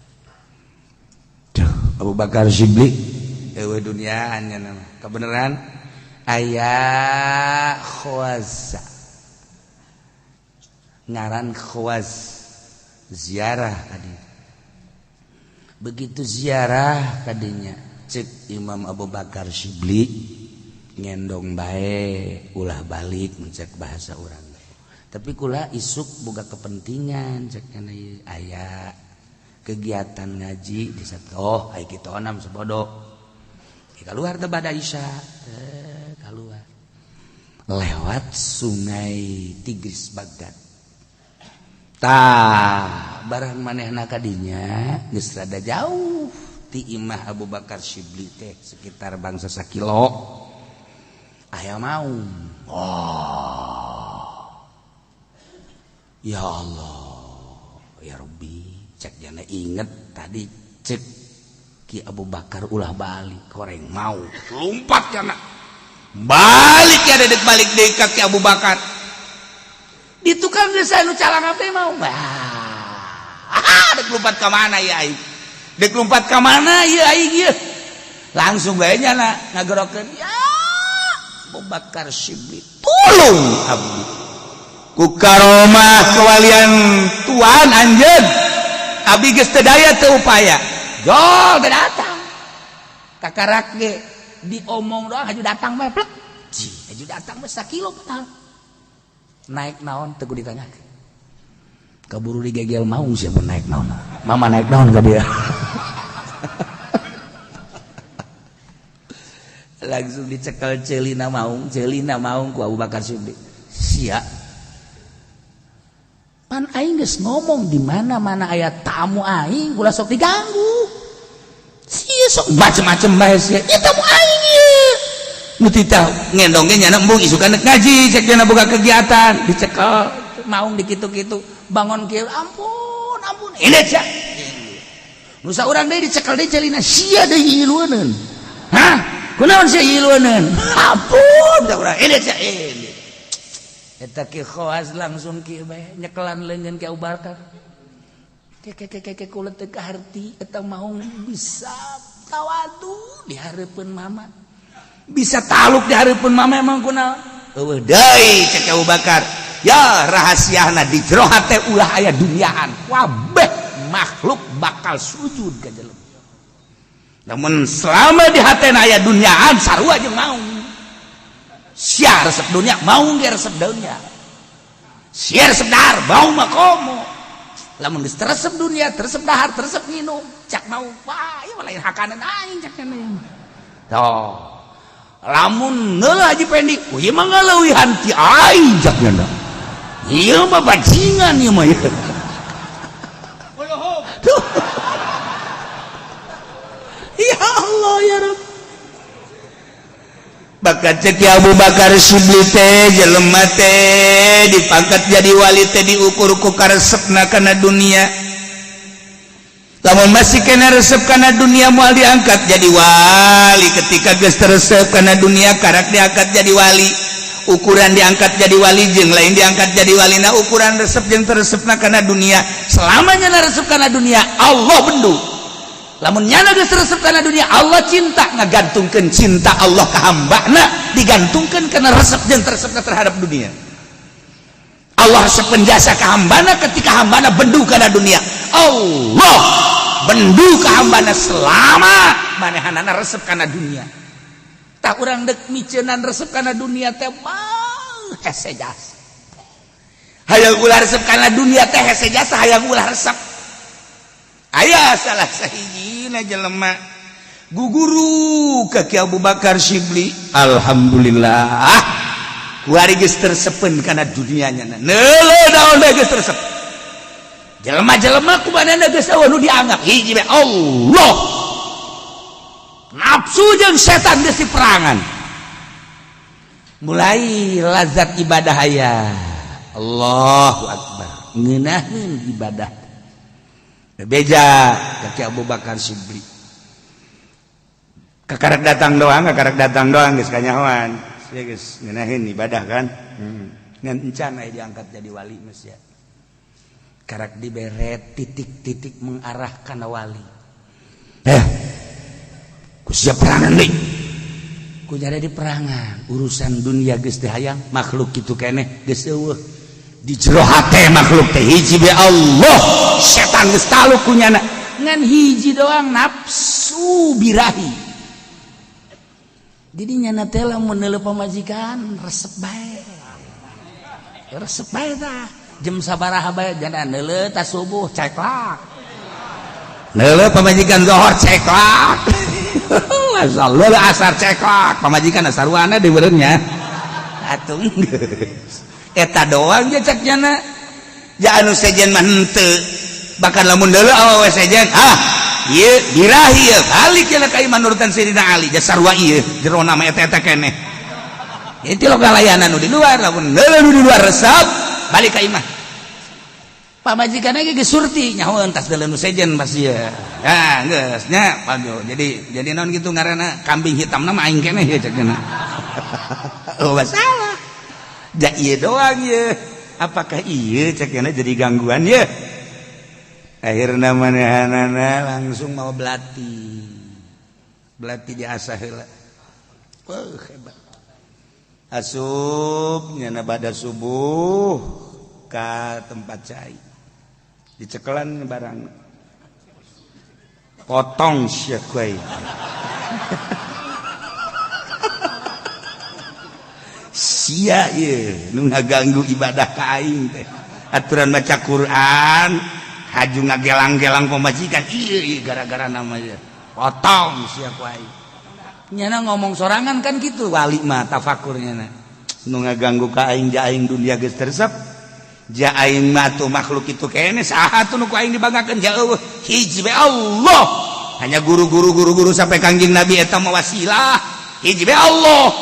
Duh, Abu Bakar Shibli eueuh duniaan nya nama. Kebenaran aya khawaza. Ngaran khawaz ziarah tadi. Begitu ziarah kadinya, cek Imam Abu Bakar Shibli, ngendong bae ulah balik, mencek bahasa urang. Tapi kula isuk boga kepentingan, cek aya kegiatan ngaji di satu. Oh, ai kitu onam sebodo. Keluar teh bada Isya, keluar lewat sungai Tigris Baghdad. Tah, barang manehna kadinya geus rada jauh ti imah Abu Bakar Shibli teh, sekitar bangsa sakilo, aya maung. Oh, ya Allah, ya Rabbi, cek jana, inget tadi cek Ki Abu Bakar ulah balik, koreng mau lompat jana balik ya, dedek balik deui ka Ki Abu Bakar di tukang desa nu calang teh mau. Wah, dek lompat ka mana ya aing? Dek lompat ka mana ya aing ieu? Langsung bae nya ngagerokeun, ya Abu Bakar Shibli, tolong abdi ku karomah kewalian tuan anjeun, abdi geus teu daya teu upaya. Jol teu datang kakarak ge diomong doang, haju datang mah plek. Ji, haju datang mah sakilo padahal. Naik naon teu ditanyakeun, kaburu digegel maung. Siapa naik naon? Mama naik naon ka dia? Langsung dicekel celina maung, celina maung ku Abu Bakar Siddiq. Sia pan aing geus ngomong di mana-mana aya tamu aing ulah sok diganggu. Sia sok macem-macem bae sia. Ieu tamu aing ieu. Nu titah ngendong ge nyana embung isukan rek ngaji, cek jana boga kegiatan, dicekel maung dikitu-kitu, bangun kieu, ampun ampun ini sia. Nu saurang deui dicekel deui celina, sia deui ilueuneun. Hah? Kunaon sia ilueuneun? Ampun urang ini sia ini. Eta Ki Khawas langsung kieu bae nyekelan leungeun Ki Abu Bakar. Ke ke ke ke kula teu kaharti eta maung bisa tawadu di hareupeun mama. Bisa taluk di hareupeun mama, emang kunaon? Eueuh deui cek Abu Bakar. Ya rahasiana di jero hate ulah aya duniaan. Kabeh makhluk bakal sujud ka jelema. Namun selama di hatena aya duniaan, sarua jeung maung. Sia resep dunia, maung ge resep dunia. Sia resep dahar, maung mah komo. Lamun geus teresep dunia, teresep dahar, teresep minum, cak mau, wah ieu mah lain hakanan aing, cak cenah. Toh, lamun neuleuh Haji Pendi, oh ieu mah ngaleuwihan ti aing, cak cenah. Ieu mah bajingan ieu mah. Tuh. Ya Allah, ya Rabb. Bahkan cek Abu Bakar Syibli teh, jelema teh dipangkat jadi wali teh diukur ku karesepna kana dunia. Lamun masih kena resep kana dunia, moal diangkat jadi wali. Ketika geus teresep kana dunia, karak diangkat jadi wali. Ukuran diangkat jadi wali jeung lain diangkat jadi wali nah ukuran resep jeung teresepna kana dunia. Selamanya na resep kana dunia, Allah bendu. Lamun nyana geus resep kana dunia, Allah cinta. Ngagantungkeun cinta Allah ka hambana digantungkeun kana resep jeung teresepna terhadap dunia. Allah resep jasa ka hambana ketika hambana bendu kana dunia. Allah bendu ka hambana selama manehanana resep kana dunia. Tah, urang dek miceunan resep kana dunia teh mah hese jasa. Hayang ulah resep kana dunia teh hese jasa, hayang ulah resep. Aya salah sahijina jelema guguru ka Ki Abu Bakar Syibli, alhamdulillah kuari geus tersepen kana dunianya. Neuleuh naon bae geus teresep. Jelema-jelema kumanehna geus euweuh nu dianggap, hiji bae Allah. Nafsu jeung setan geus diperangan. Mulai lazat ibadah aya. Allahu akbar, ngeunaheun ibadah. Beja ka Ki Abu Bakar Syibli, kakarak datang doang, kakarak datang doang geus kanyahoan sia geus ngeunaheun ibadah kan. Ngan encan aya diangkat jadi wali geus ya. Karak dibere titik-titik mengarah kana wali. Eh, ku siap perangan deui. Ku nyari di perangan, urusan dunia geus teu hayang, makhluk kitu keneh geus euweuh. Di jero hate makhluk teh hiji be Allah, setan geus taluk ku nyana. Ngan hiji doang, nafsu birahi. Jadi nyana teh lamun neuleuh pamajikan resep bae. Resep bae tah. Jam sabaraha bae jana neuleuh, tas subuh ceklak. Neuleuh pamajikan zohor ceklak. Asal leuleuh asar ceklak, pamajikan sarwana di beureunnya. Atuh geus. Eta doang je cek nyana. Ja anu sejen mah henteu. Bahkan lamun deuleu awewe sejen, ah, ieu birahi ieu, balik cenah ka imah nurutan Sayyidina Ali, ja sarua ieu jerona mah eta-eta keneh. Itu lo layanan nu di luar, lamun deuleu nu di luar resep, balik ka imah. Pamajikan ge geus surti nyahoeun tas deuleu nu sejen pasti ya. Ya geus nya pajo. Jadi naon kitu ngaranna, kambing hitamna mah aing keneh ya cek cenah. Oh, masalah. Ja ieu doang ieu. Apakah ieu cek cenah jadi gangguan ya? Akhirna manehanana langsung mau belati. Belati diasah heula. Wah, hebat. Asup nyana pada subuh ka tempat cai. Dicekelan barang. Potong sia kuai. Sia ieu nu ngaganggu ibadah ka aing teh. Aturan maca Quran, haju ngagelang-gelang pamajikan, ieu ieu gara-gara namanya. Potong sia ku aing. Nyana ngomong sorangan kan gitu wali mah tafakurnya na. Nu ngaganggu ka aing, ja aing dunia geus teresep. Ja aing mah tuh makhluk itu kene saha tuh nu ku aing dibanggakeun, ja euweuh, hiji bae Allah. Hanya guru-guru guru-guru sampai Kangjeng Nabi eta mah wasilah. Hiji bae Allah.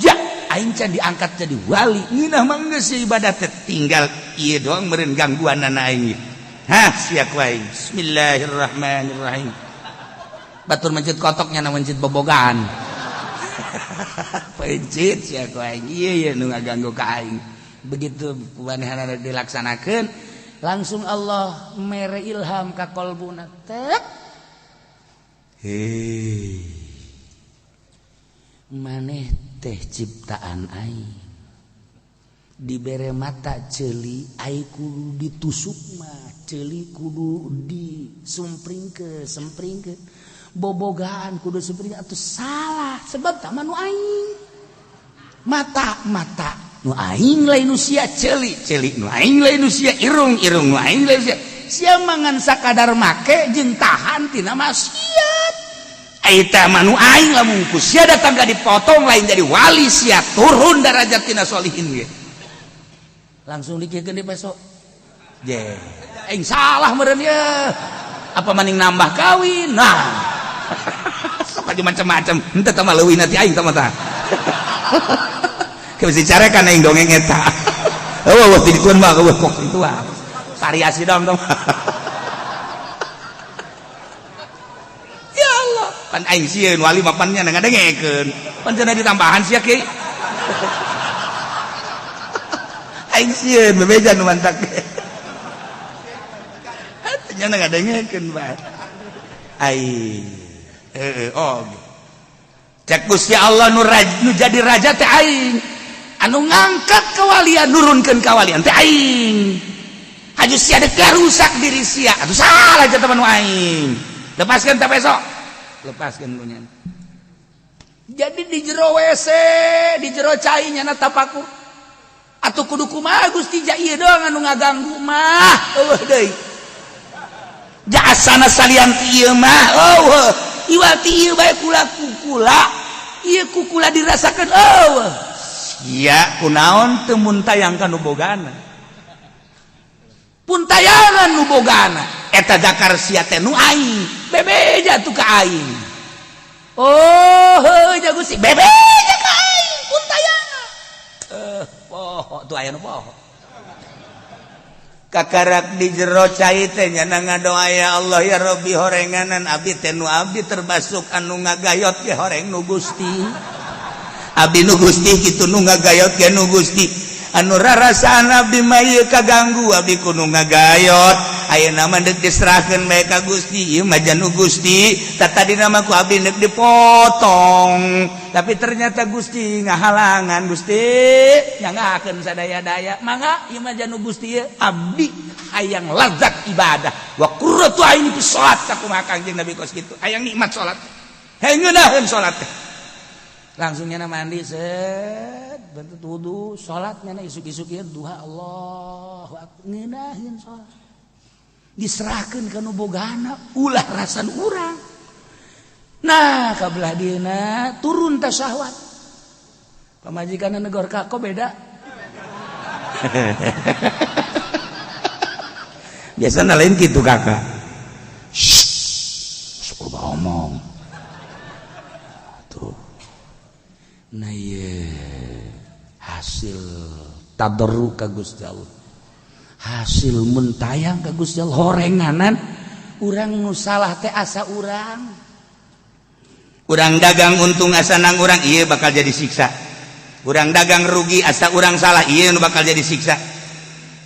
Ja aing can diangkat jadi wali, ngeunah mah geus ibadah teh tinggal ieu doang meureun gangguanana aing. Hah, sia ku aing. Bismillahirrahmanirrahim. Batur mencit kotoknya na mencit bobogaan. Pencit sia ku aing. Ieu ieu nu ngaganggu ka aing. Begitu kumanehanana dilaksanakeun, langsung Allah mere ilham ka kolbuna. Tek. Hei. Maneh teh ciptaan aing. Dibere mata ceuli, ai kudu ditusuk mah, ceuli kudu disumpringkeun, sempringkeun. Bobogaan kudu sempring atuh salah, sebab tah mah nu aing. Mata mata nu aing lain nu sia, ceuli ceuli nu aing lain nu sia, irung irung nu aing lain sia. Sia mangan sakadar make jeung tahan tina maksiat. Eta mah nu aing, lamun ku sia datang ka dipotong lain jadi wali sia, turun darajat tina solihin ge. Langsung dikiekeun di peso. Je, aing salah meureun ye. Apa maning nambah kawin? Nah. Sok aja macam-macam. Henteu tah mah leuwih nanti aing tah mah tah. Ke bisi carekan aing dongeng eta. Eueuh ti dituan mah eueuh kok itu ah. Variasi dong tah. Ya Allah, pan aing sieun wali mah pan nya ngadengekeun. Pan cenah ditambahan sia kieu. Aing sieun bebeja nu mantak. Nya ngadengekeun bae. Ai heeh oh. Cek Gusti Allah nu nu jadi raja teh aing. Anu ngangkat kewalian nurunkeun kawalian teh aing. Haju sia dek rusak diri sia. Atuh salah cenah nu aing. Lepaskeun teh besok. Lepaskeun ku nya. Jadi di jero WC, di jero cai nyana tapakur. Atuh kudu kumaha Gusti ja ieu doang anu ngaganggu mah. Eueuh deui. Jasana salian ti ieu mah. Eueuh. Iwal ti ieu bae kula kukula. Ieu kukula dirasakeun eueuh. Sia kunaon teu muntayang ka nu bogana. Puntayangan nu bogana. Eta dakar sia teh nu aing. Bebeja tuh ka aing. Oh, heuh ja Gusti. Bebeja ka aing puntayangan. Poho tuh aya nu poho. Kakarak di jero cai teh nya ngadoa ya Allah ya Rabbi horenganan abdi teh nu abdi termasuk anu ngagayot ge horeng nu Gusti. Abdi nu Gusti kitu nu ngagayot ge nu Gusti. Anu rarasaan abdi mah ieu kaganggu abdi kudu ngagayot. Ayeuna mah deuk diserahkeun bae ka Gusti ieu mah nu Gusti. Tah tadina mah ku abdi deuk dipotong. Tapi ternyata Gusti ngahalangan Gusti nyangakeun sadaya-daya. Mangga ieu mah janu Gusti ieu abdi hayang lazat ibadah. Wa qurratu aini fi salat sakumaha Kangjeng Nabi kos kitu. Hayang nikmat salat. Hayang ngeunaheun salat teh. Langsung nyana mandi set bentuk wudu salat nyana isuk-isuk ieu duha Allahu akbar ngeunaheun salat. Diserahkeun ka nu bogana ulah rasan urang. Nah kabelah dieuna turun teh syahwat. Pamajikanna negor ka kok beda. Biasana lain kitu kakak. Shh, sok loba omong. Tuh. Nah ieu hasil tadarru ka Gusti Allah. Hasil muntayang ka Gusti Allah horenganan urang nu salah teh asa urang. Urang dagang untung asa nang urang ieu bakal jadi siksa. Urang dagang rugi asa urang salah ieu nu bakal jadi siksa.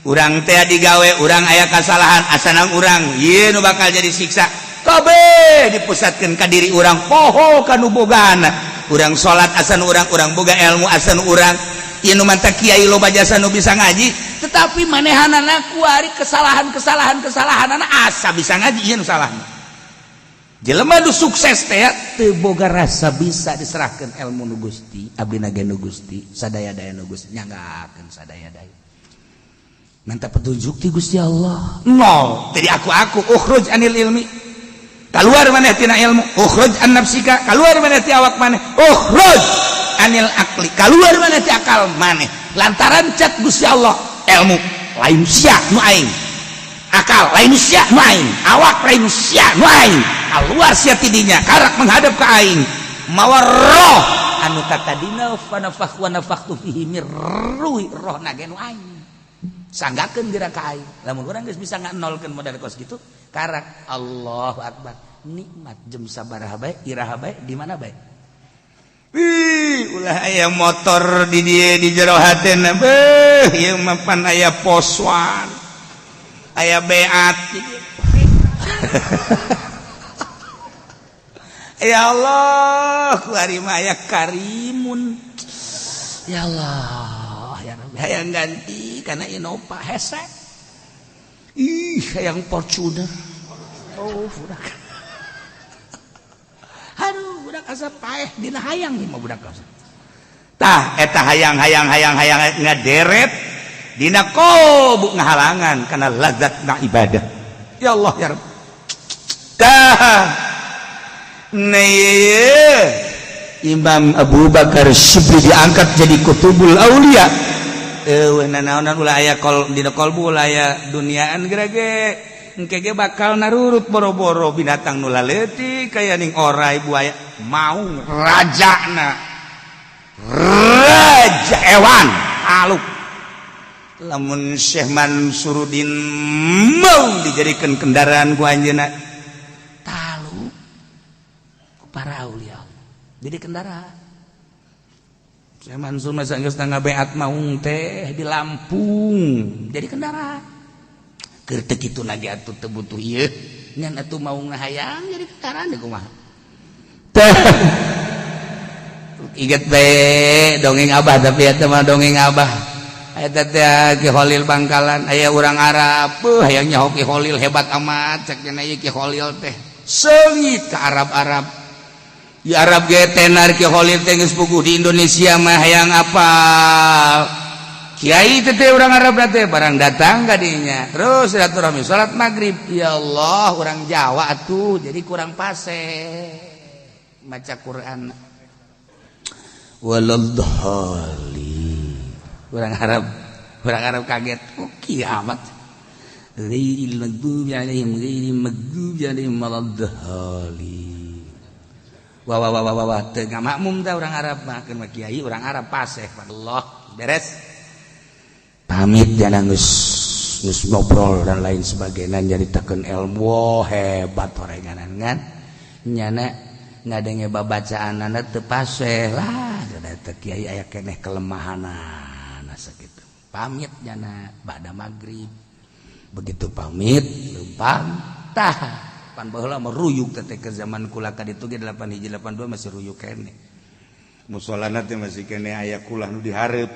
Urang teh digawe urang aya kasalahan asa nang urang ieu nu bakal jadi siksa. Kabeh dipusatkeun ka diri urang poho ka nu bogana. Urang salat asa nu urang, urang boga ilmu asa nu urang. Ieu nu manta kiai loba jasa nu bisa ngaji, tetapi manehanana kuari kesalahan-kesalahan kesalahanana asa bisa ngaji ieu nu salahna. Jelema nu sukses teh teu boga rasa bisa diserahkeun ilmu nu Gusti, abdi na ge nu Gusti, sadaya-daya nu Gusti nyanggakeun sadaya-daya. Minta petunjuk ti Gusti Allah. Nol, jadi aku-aku ukhruj anil ilmi. Keluar maneh tina ilmu, ukhruj an nafsika, keluar maneh ti awak maneh, ukhruj anil akli, keluar maneh ti akal maneh. Lantaran cek Gusti Allah, ilmu lain sia nu aing. Akal lain sia nu aing, awak lain sia nu aing. Keluar sia tidinya, karak menghadap ke aing. Mawa roh anu katadina fa nafakh wa nafakhtu fihi mir ruhi, roh na ge nu aing. Sanggakeun geura ka aing. Lamun urang geus bisa nganolkeun model kos kitu, karak Allahu akbar. Nikmat jem sabaraha bae, iraha bae, di mana bae. Wih, ulah aya motor di dieu di jero hatena beuh, ieu mah pan aya poswan. Aya beat. Ya Allah, ku ari mah aya karimun. Ya Allah, ya Rabbi, hayang ganti karena Innova hese. Ih, hayang Fortuner. Oh, budak. Aduh, budak asa paeh dina hayang ieu mah budak asa. Tah, eta hayang hayang hayang hayang ngaderet dina kobu ngahalangan karena lazat na ibadah. Ya Allah ya Rabb. Tah. Nah, Imam Abu Bakar Syibli diangkat jadi Kutubul Aulia. Eueuh nanaonan, ulah aya kol dina kolbu, ulah aya duniaan gerage engke ge bakal narurut boro-boro binatang nu laletik kaya ning orai, buaya, maung rajana, raja ewan aluk. Lamun Syekh Mansurudin mau dijadikan kendaraan ku anjeunna, talu ku para aulia jadi kendaraan. Syekh Mansur masa geus ngabeat maung teh di Lampung jadi kendaraan. Keur teu kitu lagi atuh, teu butuh ieu ngan atuh maung hayang jadi kendaraan di kumaha teh. Inget bae dongeng Abah, tapi eta mah dongeng Abah. Eta teh Ki Kholil Bangkalan, aya urang Arab beuh hayang nyaho Ki Kholil hebat amat. Cek cenah ieu Ki Kholil teh seungit ke Arab-Arab. Di Arab ge tenar Ki Kholil teh geus puguh di Indonesia mah hayang apal kiai teh. Teh urang Arab teh barang datang ka dinya terus silaturahmi, salat maghrib. Ya Allah, urang Jawa atuh jadi kurang pase maca Quran, waladhdallin. Orang Arab, orang Arab kaget, oh kiamat, ghairil maghdubi alaihim, ghairil maghdubi alaihim waladdallin. Wah wah wah wah wah, teu ngamakmum tah orang Arab mah. Keun mah kiai orang Arab paseh. Allah, beres pamit, jangan geus geus ngobrol dan lain sebagainya, nyaritakeun ilmu. Wah, hebat orenganan kan nyana ngadenge babacaanana teu paseh lah teh kiai, aya keneh kelemahanana sakitu. Pamit nyana ba'da maghrib. Begitu pamit lempang tah, pan baheula mah ruyuk teh ke zaman kula ka ditu ge 8 hiji 82 masih ruyuk keneh. Musolana teh masih keneh aya kulah nu dihareup.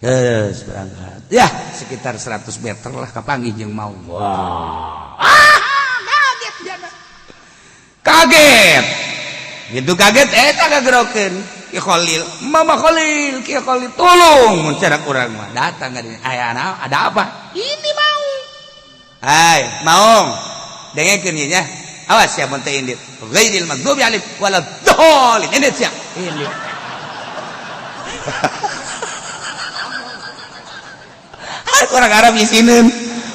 Geus berangkat ya sekitar 100 meter lah, kapanggih jeung mau. Wah, ah, kaget jana, kaget gitu, kaget. Eh, tak kagerokeun Ki Khalil, Mama Khalil, Ki Khalil, tolong. Mun cara urang mah datang ka dinya, aya ada apa ini mau? Hai maung, dengekeun ieu nya, awas ya mun teu indit, ghairil maghdubi alaihim waladdallin. Indit sia, indit. Orang Arab isineun,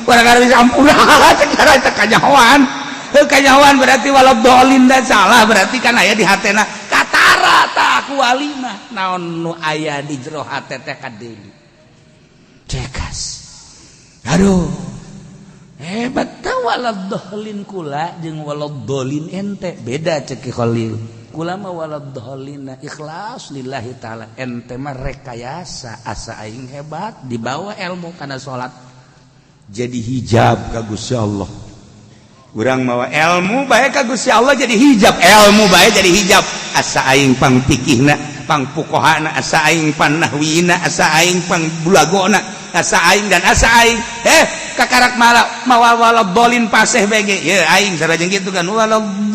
orang Arab isi ampun secara teu kanyahoan. Heuh, kanyahoan berarti waladdallin dan salah, berarti kan aya di hatena katara tah ku walina naon nu aya di jero hate teh kadeuli cekas. Aduh, hebat tah. Waladdallin kula jeung waladdallin ente beda. Cek Ki Khalil, kula mah waladdallin ikhlas lillahi taala, ente mah rekayasa asa aing hebat, dibawa ilmu kana salat jadi hijab ka Gusti Allah. Urang mawa ilmu bae ka Gusti Allah jadi hijab, ilmu bae jadi hijab, asa aing pang pikihna, pang fuqahana, asa aing pan nahwina, asa aing pang bulagona, asa aing dan asa aing. Eh, kakarak malah mawa waladdallin paseh bege ya aing sarajeng gitu kan, waladdallin.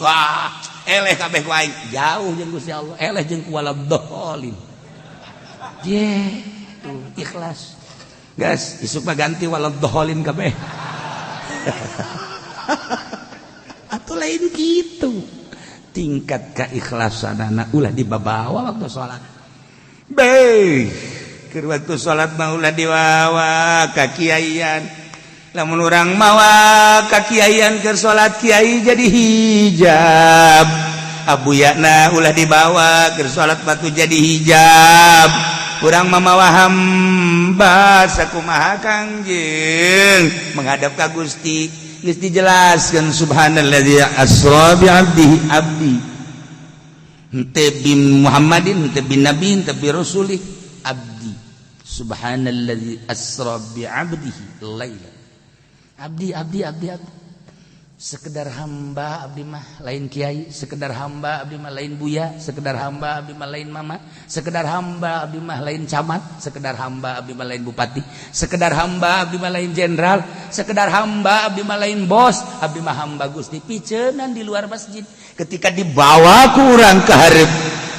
Wah, eleh kabeh ku aing, jauh jeung Gusti Allah, eleh jeung ku waladdallin. Ye tuh ikhlas. Gas, isuk mah ganti waladdallin kabeh. Atau lain gitu, tingkat keikhlasan ulah dibawa waktu sholat. Be keur waktu salat mah ulah diwawa kakiaian. Lamun urang mawa kakiaian keur salat, kiai jadi hijab. Abuyana ulah dibawa keur salat, batu jadi hijab. Urang mamawa hamba sakumaha Kangjeng menghadap ka Gusti. Geus dijelaskeun, subhanalladzi asra bi abdihi, abdi henteu bin Muhammadin, henteu bin nabi, henteu bi rasulih, abdi. Subhanalladzi asra bi abdihi laila, abdi, abdi, abdi, abdi, sekedar hamba abdi mah, lain kiai, sekedar hamba abdi mah, lain buya, sekedar hamba abdi mah, lain mama, sekedar hamba abdi mah, lain camat, sekedar hamba abdi mah, lain bupati, sekedar hamba abdi mah, lain jenderal, sekedar hamba abdi mah, lain bos. Abdi mah hamba Gusti piceunan di luar masjid. Ketika dibawa kurang ke hareup,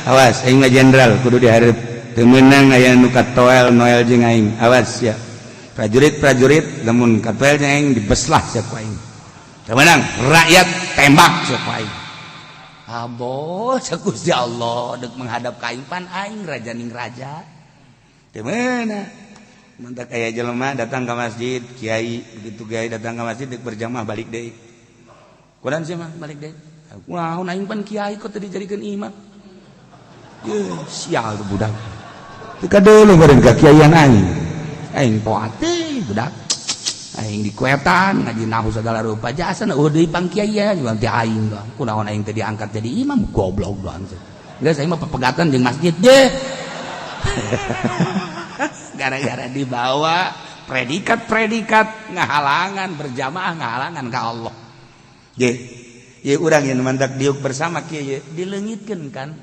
awas, aing mah jenderal kudu dihareup, teu meunang aya nu katoel noel jeung aing. Awas ya prajurit-prajurit, lamun katoel jeung aing dibeslah sia ku aing. Teu meunang, rakyat tembak sia ku aing. Abo cek Gusti Allah dek menghadap ka aing, pan aing raja ning raja. Teu meunang. Mantak aya jelema datang ke masjid, kiai, begitu kiai datang ke masjid dek berjamaah, balik deui. Kunaon sih mah balik deui? Kunaon, aing pan kiai kok teu dijadikeun imam. Ye, sial tuh budak. Teu kadeuleu beureun ka kiaian aing. Aing poat teh budak. Aing dikuetan ngaji nahu segala rupa jasa eueuh deui pang kiai juga teh aing doang. Kunaon aing teh diangkat jadi imam, goblok doang. Geus, aing mah pepegatan jeung masjid je. Gara-gara dibawa predikat-predikat ngahalangan berjamaah, ngahalangan ke Allah. Ye, ye urang yang mantak diuk bersama kieu ye. Dileungitkeun kan,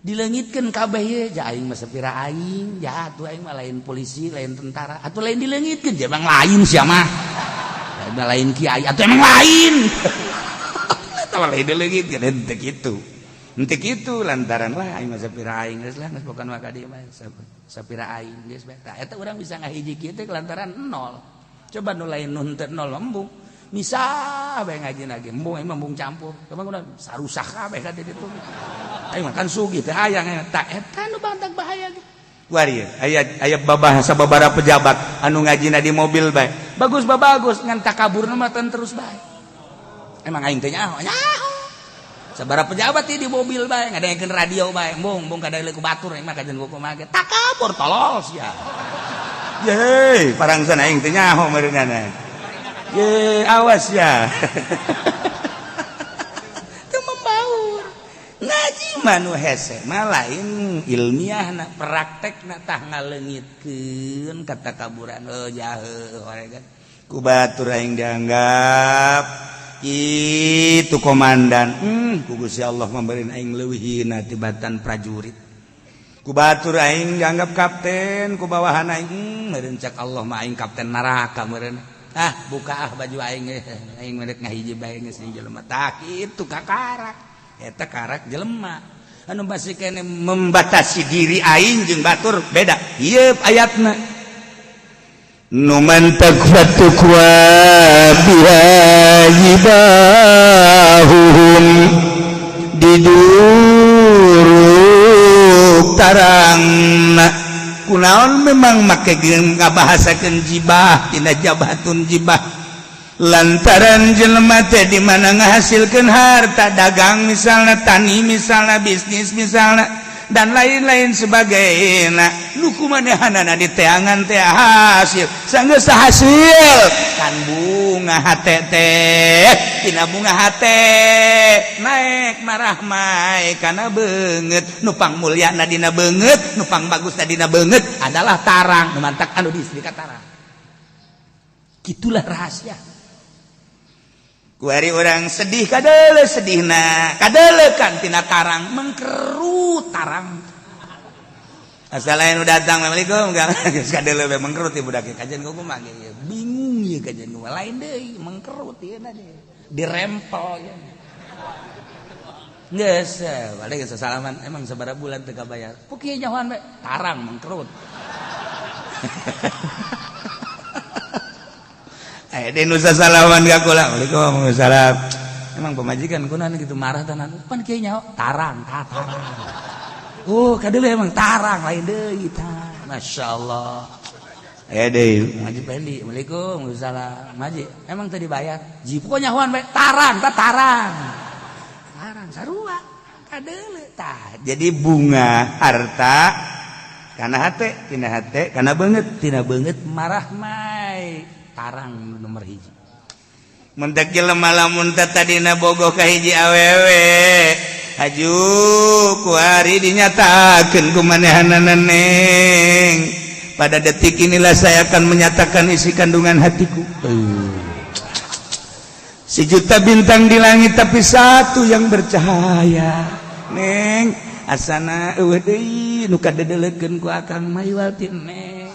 dileungitkeun kabeh ye. Ja aing mah sapira aing ja atuh, aing mah lain polisi, lain tentara atuh, lain dileungitkeun. Ja emang lain sia mah, lain kiai atuh, emang lain. Eta lain dileungitkeun, henteu kitu. Henteu kitu lantaran lah aing mah sapira aing, geus lah, geus bukan mah ka dieu mah sapira aing geus bae. Tah, eta urang bisa ngahiji kieu teh lantaran nol. Coba nu lain, nu henteu nol, embung bisa bae ngaji lagi, embung aing mah, embung campur. Coba udah sarusak kabeh ka ditu. Aing mah kan sugih teh hayang tah, eta nu bantak bahaya ge. Kuari aya aya babahasa babara pejabat anu ngajina di mobil bae. Bagus bagus, ngan takaburna mah terus bae. Emang aing teh nyaho nyaho. Sabara pejabat di mobil bae ngadengekeun radio bae, embung embung kadang ku batur, aing mah kajian kumaha ge takabur, tolol sia. Ye, parangsan aing teh nyaho meureunana. Ye, awas ya. Teu membaur. Ngaji mah nu hese mah lain ilmiah na, praktekna tah ngaleungitkeun katakaburan. Oh, jahe horegan. Ku batur aing dianggap itu komandan. Ku Gusti Allah memberi aing leuwih hina tibatan prajurit. Ku batur aing dianggap kapten, ku bawahan aing, meureun cak Allah mah aing kapten neraka meureun. Ah, buka ah baju aing, aing mah ngahiji bae geus jeung jelema. Tah kitu kakarak. Eta karak jelema anu masih kene membatasi diri aing jeung batur beda. Ieu ayatna. Nu mantak fatukwa biha jibahuhum, diduruk tarangna. Kunaon memang make ngabahasakeun jibah tina jabhatun jibah? Lantaran jelema teh di mana ngahasilkeun harta, dagang misalnya, tani misalnya, bisnis misalnya, dan lain-lain sebagainya, nu kumanehanana diteangan teh hasil sanggeus hasil kan bunga hate teh, tina bunga hate naik marahmai kana beungeut. Nu pang mulyana dina beungeut, nu pang bagusna dina beungeut adalah tarang. Nu mantak anu di tarang. Gitulah rahasia. Kuari orang sedih kadele, sedihna kadele kan tina tarang mengkerut tarang. Asal lain udah datang, "Assalamualaikum," geus kadele we mengkerut ieu budak. Kajian kumaha ge bingung ieu, kajian kumaha lain deui mengkerut ieu na dirempel ya. Geus balik geus salaman, emang sabaraha bulan teu kabayar? Pok kieu nyahoan we tarang mengkerut. Eh, di nusa salaman ka kula. "Waalaikumsalam." Emang pemajikan kunaon gitu marah tenan? Pan kieu nyaho tarang, tah tarang. Oh, kadeuleung emang tarang lain deui tah. Masya Allah. Eh deui. Ngaji Pendi, "Assalamualaikum." "Waalaikumsalam." "Ngaji, emang tadi bayar?" "Ji, pokoknya nyahoan bae tarang, tah tarang." Tarang sarua kadeuleung tah. Jadi bunga harta kana hate, tina hate kana beungeut, tina beungeut marah mai tarang nomor hiji. Mentek jelema lamun teh tadina bogoh ka hiji awewe, haju kuari dinyatakeun ku manehanana, "Neng, pada detik inilah saya akan menyatakan isi kandungan hatiku. Sejuta bintang di langit, tapi satu yang bercahaya. Neng, asana eueuh deui nu kadedelekeun ku akang mah iwal ti neng.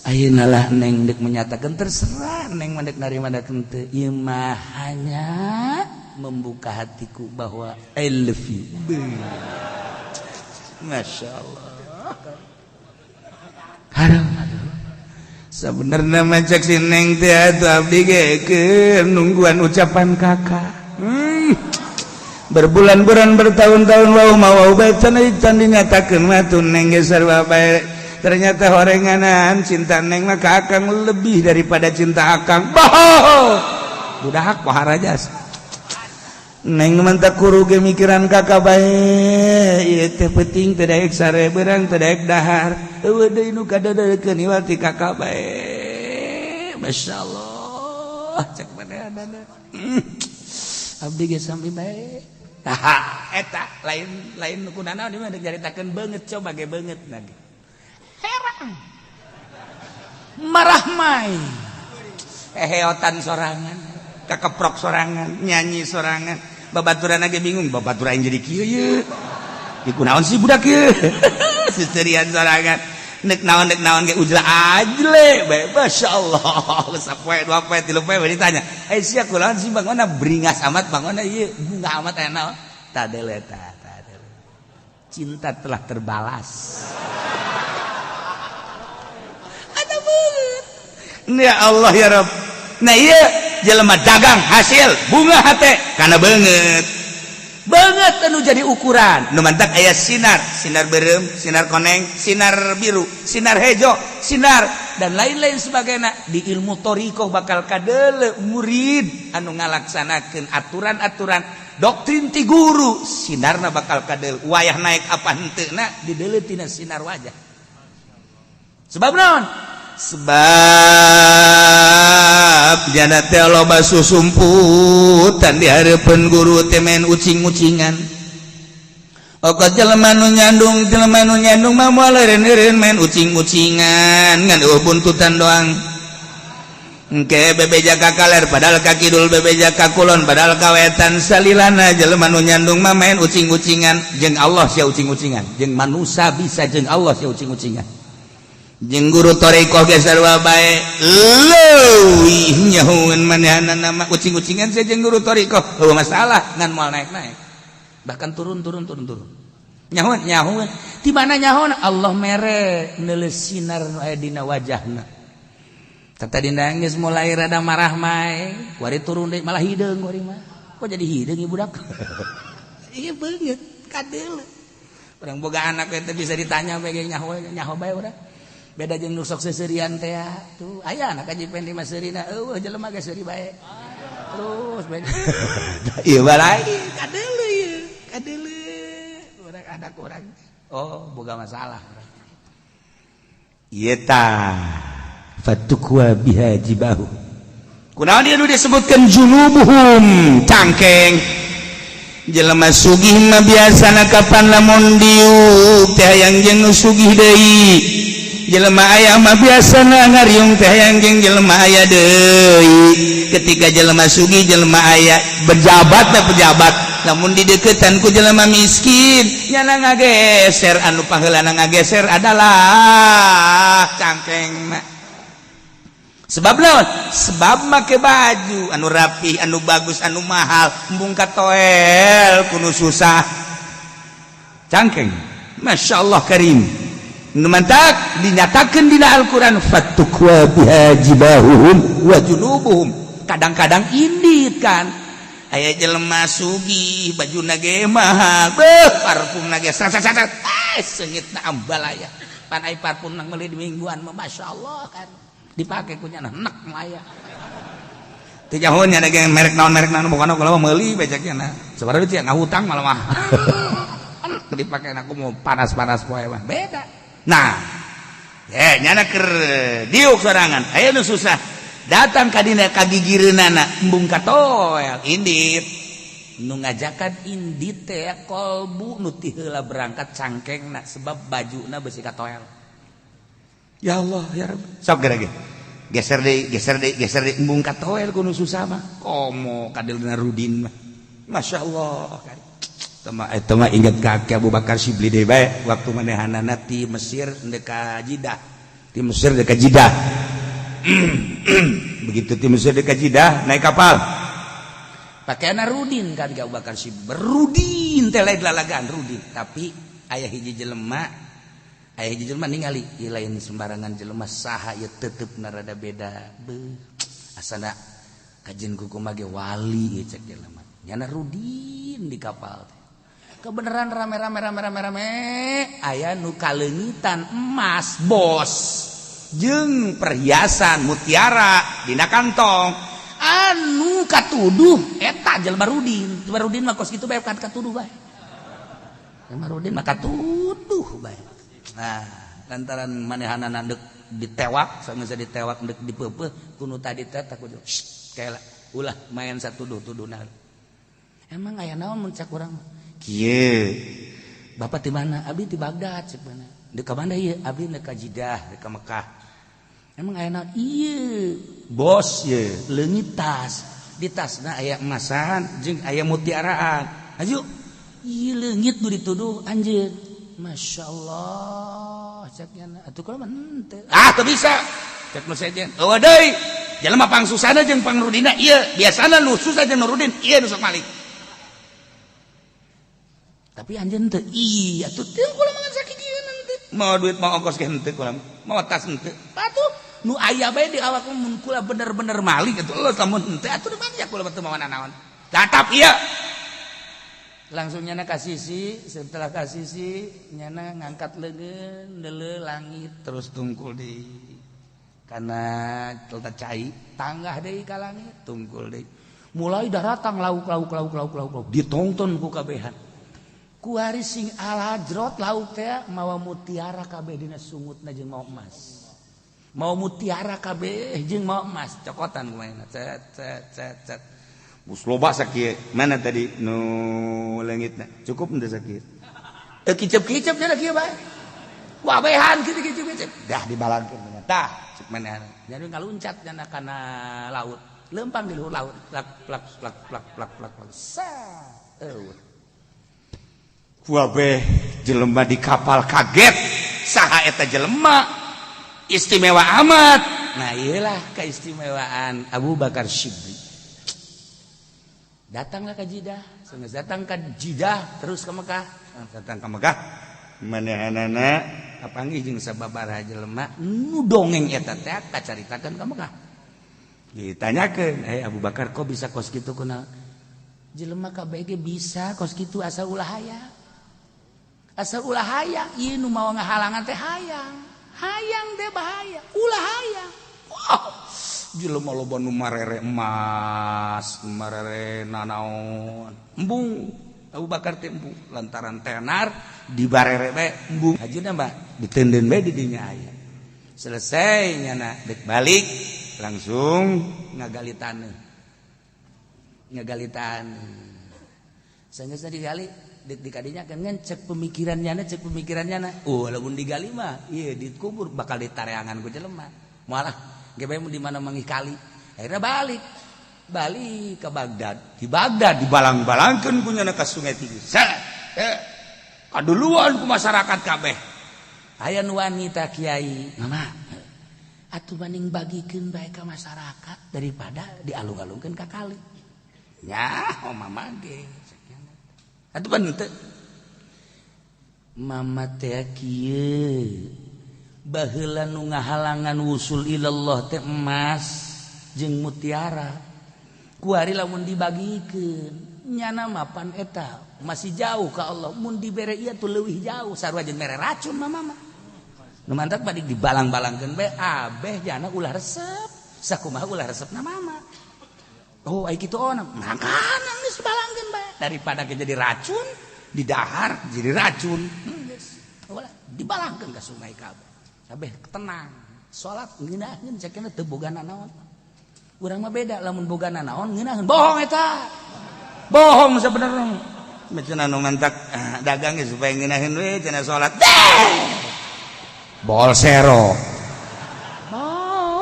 Ayeuna lah neng dek menyatakan, terserah neng mah dek narima dek henteu. Ieu mah hanya membuka hatiku bahwa I love you." Masya Allah. Aduh, aduh. Sebenarnya macak si neng teh atuh abdi ge keur nungguan ucapan kakak. Berbulan-bulan, bertahun-tahun, wow mau bae can can dinyatakeun mah tuh neng ge sarua bae. Ternyata horenganan cinta neng mah ka akang lebih daripada cinta akang. Boh, budak pohara jas. Neng mantap kuru ge mikiran kakak bae. Ieu teh penting teu daek sare, beurang teu daek dahar. Eueuh deui nu kadeudekeun iwal ti kakak bae. Masyaallah, cek manehna. Abdi ge sami bae. Tah, eta lain lain nu kunanaon di mah nyaritakeun beungeut, coba ge beungeut lagi. Herang. Marah mai. Heheotan sorangan, kakeprok sorangan, nyanyi sorangan. Babaturan ge bingung, babaturan jadi kieu ye. Di kunaon sih budak ieu? Seserian sorangan. Nek naon ge ujla ajle bae, masyaallah. Sapoe, dua poe, tilu poe ditanya. "Eh, sia kunaon sih bangona beringas amat, bangona ieu bunga amat aya naon?" Tadele ta, tadele. Cinta telah terbalas. Ada banget. Ya Allah ya Rabb. Nah, iya jelema dagang hasil bunga hate karena banget banget anu jadi ukuran nu mantak aya sinar, sinar beureum, sinar koneng, sinar biru, sinar hejo, sinar dan lain-lain sebagainya. Di ilmu thoriqoh bakal kadele murid anu ngalaksanakeun aturan-aturan doktrin ti guru, sinarna bakal kadele wayah naik apa henteu na dideuleu tina sinar wajah. Sebab naon? Sebab jana teh loba susumputan di hareupeun guru teh main ucing-ucingan. Okat jelema nu nyandung, jelema nu nyandung mah moal eureun-eureun main ucing-ucingan, ngan eueuh buntutan doang. Engke bebeja ka kaler padahal ka kidul, bebeja ka kulon padahal ka wetan. Salilana jelema nu nyandung mah main ucing-ucingan. Jeung Allah sia ucing-ucingan, jeung manusia bisa, jeung Allah sia ucing-ucingan, jeung guru thoriqoh ge sarua bae. Leuwih nyahueun manehna nama ucing-ucingan sia jeung guru thoriqoh eueuh masalah, ngan moal naik-naik, bahkan turun turun turun turun. Nyahueun nyahueun di mana nyahueun? Allah mere neuleus sinar nu aya dina wajahna. Tata dina geus mulai rada marah mae, wari turun deui malah hideung wari mah. Kok jadi hideung ieu budak? Ieu beungeut kadeuleu. Urang boga anak teh bisa ditanya bae ge nyaho nyaho bae urang. Beda jeung nu sok seuseurian teh tuh, aya anak Haji Pendi mah seurina eueuh jelema ge seuri bae. Terus bae. Ieu mah lain, kadeuleu ieu, kadeuleu. Urang anak urang. Oh, boga masalah urang. Ieu tah fatukwa biha jibahu. Kunaon dia nu disebutkeun junubuhum cangkeng? Jelema sugih mah biasana kapan lamun diuk teh hayang jeung nu sugih deui. Jelema aya mah biasana ngariung teh hayang jeung jelema aya deui. Ketika jelema sugih, jelema aya, berjabat teh pejabat, lamun dideketan ku jelema miskin nyana ngageser, anu paheulana ngageser adalah cangkeng. Sebab naon? Sebab make baju anu rapi, anu bagus, anu mahal, embung katoel kuno susah cangkeng. Masya Allah karim. Nu mantak dinyatakan dina Al-Quran fatukwa biha jibahuhum wa junubuhum. Kadang-kadang indit kan aya jelema sugih, baju ge mahal, beuh, parfum ge sat sat sat, eh, seungitna ambalaya. Pan ai parfum nang meuli di mingguan mah masyaallah kan dipake ku nya enek mah aya. Teu jauh nya ge merek naon, merek naon, bukan kalau meuli beceknya na. Sabaraha duit ngahutang malah mah. Dipake aku mau panas-panas poe mah beda. Nah, eh, nyana keur diuk sorangan, aya nu susah datang ka dina kagigireunana embung katoel indit. Nu ngajakan indit teh kolbu nu ti heula berangkat cangkengna, sebab bajuna besi katoel. Ya Allah ya Rabb, sok geura ge geser deui, geser deui, geser deui, embung katoel ku nu susah mah. Komo kadeulna Rudin mah, Masya Allah kan. Eta mah inget ka Abu Bakar Syibli deui bae waktu manehanana ti Mesir ndek ka Jidah, ti Mesir ndek ka Jidah. Begitu ti Mesir ndek ka Jidah naik kapal, pakaian Rudin kan Abu Bakar Syibli, Rudin teh lain lalagaan Rudin, tapi aya hiji jelema, aya hiji jelema ningali ieu lain sembarangan jelema, saha ieu, tetepna rada beda, beuh, asana kajen kuku mage wali ieu cek jelema. Nyana rudin di kapal teh. Kebenaran rame-rame rame-rame rame aya nu kaleungitan emas, bos, jeung perhiasan mutiara dina kantong. Anu katuduh eta jelema rudin. Jelema rudin mah kos kitu bae kan, katuduh bae. Jelema rudin mah katuduh bae. Nah, lantaran manehanana deuk ditewak, sanggeus ditewak deuk dipeupeuh ku nu tadi teh, takut kayak ulah main satuduh-tuduhna. Emang aya naon mun cak urang kieu? Bapak di mana? Abdi di Baghdad, cek mana. Deuk ka mana ieu? Abdi deuk ka Jeddah, deuk ka Mekah. Emang aya naon? Ieu bos, ieu leungit tas. Di tasna aya emasan jeung aya mutiaraan. Aju ieu leungit, nu dituduh anjeun. Masya Allah, cek nyana. Atuh kula mah henteu. Ah, teu bisa. Cek nu sejen. Eueuh deui. Jelema pangsusana jeung pangrudina ieu. Biasana nu susah jeung nu rudin ieu nu sok malik. Tapi anjeun teu. Iya, atuh teu, kula mah ngan sakieu henteu. Mau duit, mau ongkos ge henteu kula. Mau tas henteu. Atuh nu aya bae di awak mun kula bener-bener malik atuh lamun henteu atuh di mana kula teu mawa naon. Tatap ieu. Langsung nyana ka sisi, setelah ka sisi nyana ngangkat leungeun, neuleuh langit, terus tungkul di karena telta cai, tanggah deui ka langit, tungkul deui. Mulai daratang lauk lauk lauk lauk lauk lauk, ditonton ku kabehan. Kuari sing alajrot lauk teh mawa mutiara kabeh dina sungutna jeung mawa emas. Mau mutiara kabeh jeung mawa emas, cokotan kumaha, cet cet cet cet. Bus loba sakieu. Mana tadi nu leungitna? Cukup henteu sakieu? Eh, kicep-kicep nya kieu bae. Wabehan kitu kicep-kicep. Dah dibalangkeun. Tah, cek manehna. Jadi ngaluncat nyana kana laut. Lempang di luhur laut. Plak plak plak plak plak plak plak. Sa. Eueuh. Wabeh jelema di kapal kaget. Saha eta jelema? Istimewa amat. Nah, iyalah keistimewaan Abu Bakar Siddiq. Datanglah ke Jidah, sanggeus datang ke Jidah terus ke Mekah. Datang ke Mekah, manehanana kapanggih jeung sababaraha jelema nu dongeng eta teh kacaritakeun ka Mekah. Ditanyakeun, "Eh, Abu Bakar, kok bisa kos kitu kunaon?" Jelema KBG bisa kos kitu asal ulah hayang. Asal ulah hayang, ieu nu mau ngahalangan teh hayang. Hayang teh bahaya, ulah hayang. Wah, jelema loba nu marere emas, marere nanaon. Embung Abu Bakar teh embung lantaran tenar dibarere bae embung. Hajuna mah diteundeun bae di dinya aya. Selesai nyana dek balik langsung ngagali taneuh. Ngagali taneuh. Sanggeus digali dek dikadinya kan ngan cek pemikiran nyana, cek pemikiran nyana. Oh, lamun digali mah ieu dikubur bakal ditareangan ku jelema. Malah ge di mana manggih kali. Akhirnya balik. Balik ke Baghdad. Di Baghdad dibalang-balangkeun ku nyana ka Sungai Tigris. Eh, kaduluan ku masyarakat kabeh. Aya nu wanita kiai, "Mama, atuh mending bagikeun bae ka masyarakat daripada dialung-alungkeun ka kali." Nya, oh mama ge. Atuh pan teu. Mama teh kieu. Baheula nu ngahalangan wusul ilallah teh emas jeung mutiara. Kuari lamun dibagikeun nyana mapan eta masih jauh ka Allah, mun dibere ieu tuh leuwih jauh, sarua jeung mere racun mama mah. Nu mantak balik dibalang-balangkeun bae abeh jana ulah resep. Sakumaha ulah resepna mama. Oh, ai kitu ona. Mangkana geus balangkeun bae daripada jadi racun didahar jadi racun. Geus. Ulah dibalangkeun ka sungai kabeh. Kabeh tenang. Salat ngeunaheun cekna teu boga nanaon. Urang mah beda, lamun boga nanaon ngeunaheun. Bohong eta. Bohong sebenarnya. Cenah nu mantak dagang supaya ngeunaheun we cenah salat. Bol sero. Oh.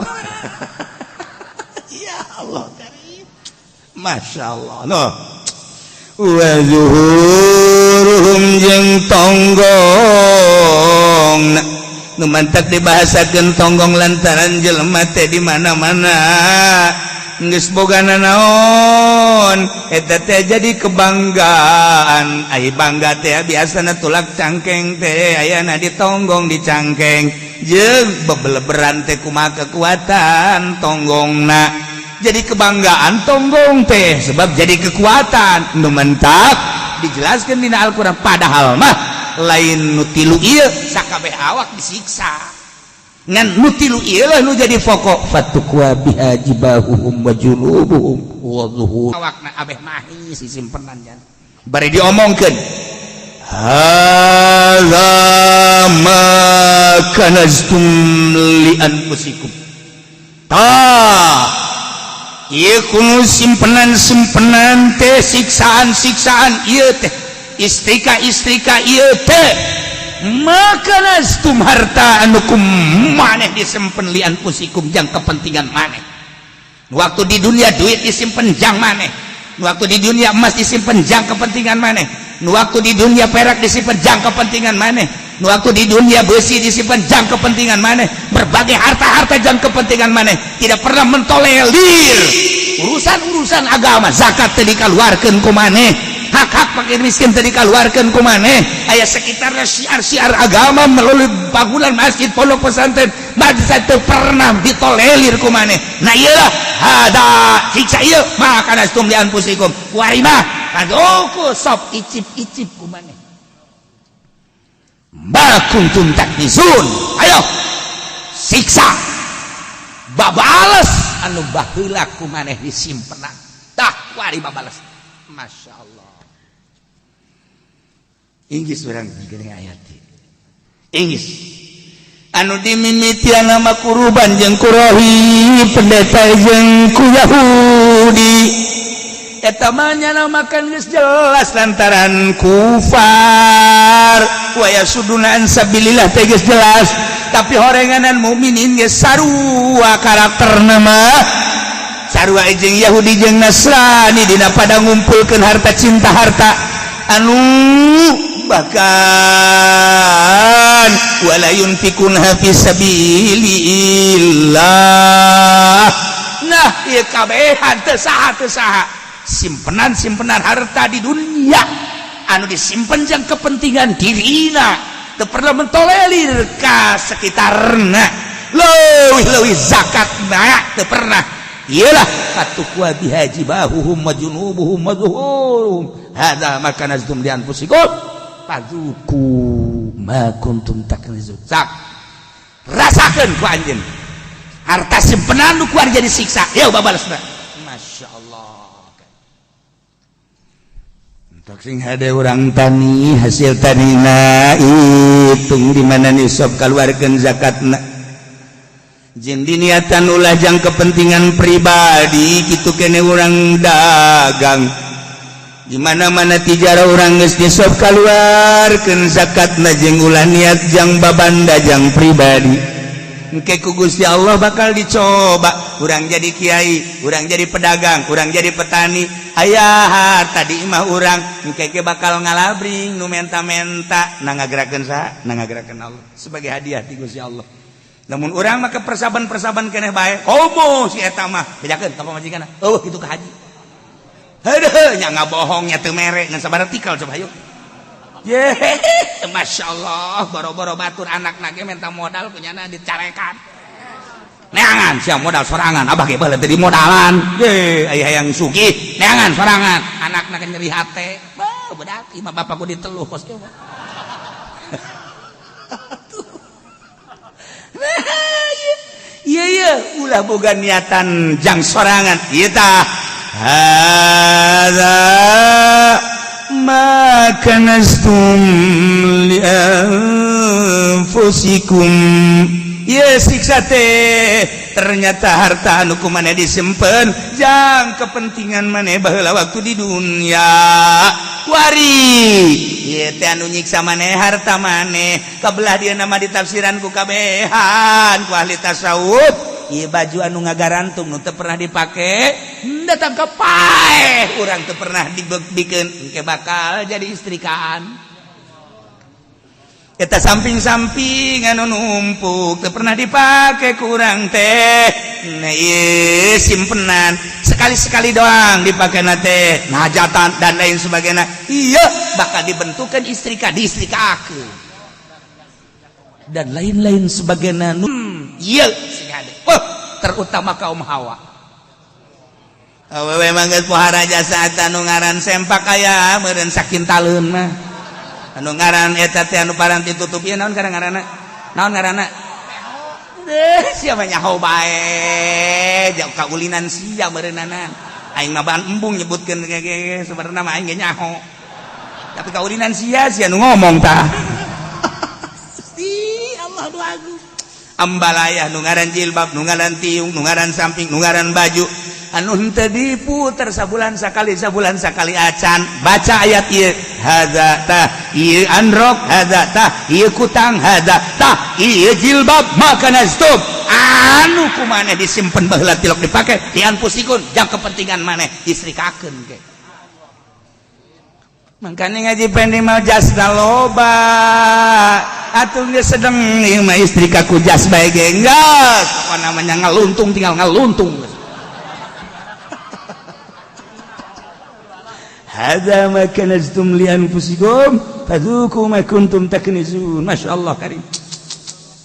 Ya Allah karim. Masya Allah. Noh. Wa zuhuruhum jeung tonggong. Nu mantak dibahasakeun tonggong lantaran jelema teh di mana-mana geus boga nanaon eta teh jadi kebanggaan. Ai bangga teh biasana tulak cangkeng teh ayana di tonggong, di cangkeng, jeung bebeleberan teh kumaha kekuatan tonggongna. Jadi kebanggaan tonggong teh, sebab jadi kekuatan nu mentak dijelaskan dina Al-Qur'an. Padahal mah lain nu tilu ieu, sakabeh awak disiksa, ngan nu tilu ieu lah nu jadi pokok. Fatukwa biha jibahuhum wa junubuhum wa zuhur. Awakna abeh mahi si simpenan jan bari diomongkeun, hadza ma kanaztum li anfusikum. Tah, ieu kuno simpenan-simpenan teh, siksaan-siksaan ieu teh, istrika-istrika ieu teh, ma kanaztum, harta anu ku maneh disimpen, li anfusikum, jang kepentingan maneh waktu di dunia. Duit disimpen jang maneh waktu di dunia, emas disimpen jang kepentingan maneh waktu di dunia, perak disimpen jang kepentingan maneh waktu di dunia, besi disimpan jang kepentingan maneh, berbagai harta-harta jang kepentingan maneh, tidak pernah mentolerir urusan-urusan agama. Zakat teu dikeluarkan ku maneh, hak-hak fakir miskin teu dikeluarkan ku maneh. Aya sekitarnya syiar-syiar agama melalui bangunan masjid, pondok pesantren, madrasah, teu pernah ditolerir ku maneh. Nah, iyalah, hada siksa ieu ma kanaztum li anfusikum. Warima kadoku sop icip-icip ku maneh ma kuntum taknizun. Ayo siksa babales anu baheula ku maneh disimpenan. Tah, wari babales. Masya Allah, Inggris urang geuning ayat Inggris anu dimimitian nama kuruban jeung kurohi, pendeta jeung ku Yahudi. Eta mah nyana makan geus jelas lantaran kufar. Wa yasudduna an sabilillah teh geus jelas, tapi horenganan mukminin geus sarua karakterna mah, sarua jeung Yahudi jeung Nasrani dina pada ngumpulkeun harta, cinta harta, anu bahkan wala yunfiquna fi sabilillah. Nah, ieu kabehan teu saha teu saha simpenan-simpenan harta di dunia anu disimpen jang kepentingan dirina, teu pernah mentolerir ka sekitarna, leuwih-leuwih zakatna teu pernah. Iyalah, fatukwa biha jibahuhum wa junubuhum wa zuhuruhum, hadza ma kanaztum li anfusikum fadzuqu ma kuntum taknizun. Sak rasakeun ku anjeun harta simpenan nu kuar jadi siksa. Yeuh, babalesna. Masya Allah. Untuk sing hade urang tani, hasil tanina hitung di mana nisab, keluarkan zakatna, jeung diniatan ulah jang kepentingan pribadi. Gitu kene urang dagang, di mana-mana tijara urang geus nisab, keluarkeun zakatna, jeung ulah niat jang babanda, jang pribadi. Engke ku Gusti Allah bakal dicoba. Urang jadi kiai, urang jadi pedagang, urang jadi petani, aya harta di imah urang, engke ge bakal ngalabring nu menta-menta. Na ngagerakeun saha? Na ngagerakeun Allah, sebagai hadiah ti Gusti Allah. Namun urang mah ke persaban-persaban keneh bae, komo si eta mah bejakeun ka pamajikanna, eueuh kitu ka haji. Heuh, nya ngabohongnya teu mere ngan sabaraha tikal, coba hayu. Ye, Masya Allah, boro-boro batur, anak nage minta modal punyana dicarekan. Neangan siap modal sorangan, abah ge baheula teh di modalan. Ye, aya hayang sugih, neangan sorangan. Anak nage nyeri hate. Bah, bedak imah bapakku diteluh kos kieu mah. Iya iya, ulah boga niatan jang sorangan. Ieu tah, hadza ma kanaztum li anfusikum. Ieu siksa teh ternyata harta anu ku maneh disimpen jang kepentingan maneh baheula waktu di dunia. Wari ieu teh anu nyiksa maneh harta maneh. Kabelah dia nama ditafsiran ku kabehan ku ahli tasawuf, ieu baju anu ngagarantung nu teu pernah dipake, datang ke paeh urang teu pernah dibikin, engke bakal jadi istrikaan. Eta samping-samping anu numpuk teu pernah dipake kurang teh. Nah, ieu simpenan sekali-sekali doang dipake teh, hajatan dan lain sebagainya, iya bakal dibentukkan istrika, diistrikakeun dan lain-lain sebagainya. Iya sing hade. Oh, terutama kaum hawa. Awewe mah geus pohara jasa eta nu ngaran sempak aya meureun sakintaleun mah. Anu ngaran eta teh anu paranti tutup ieu naon ngaranna? Naon ngaranna? Deh, siapa nyaho bae, jauh kaulinan sia meureunana. Aing mah ban embung nyebutkeun ge sebenarnya mah aing ge nyaho. Tapi kaulinan sia sia nu ngomong tah. Gusti Allah nu agung. Ambalaya nu ngaran jilbab, nu ngaran tiung, nu ngaran samping, nu ngaran baju. Anu henteu diputer sabulan sakali, sabulan sakali acan baca ayat ieu, hadza tah ieu androk, hadza tah ieu kutang, hadza tah ieu jilbab, maka nastum anu ku maneh disimpen baheula tilok dipake dianfusikun jang kepentingan maneh istrikakeun ke. Makanya ngaji pendi mau jasna loba atuh geus sedeng ieu mah istrika ku jas bae ge geus, apa namanya, ngaluntung, tinggal ngaluntung. Hadza ma kanaztum li anfusikum fadzuqu ma kuntum taknizun. Masya Allah karim.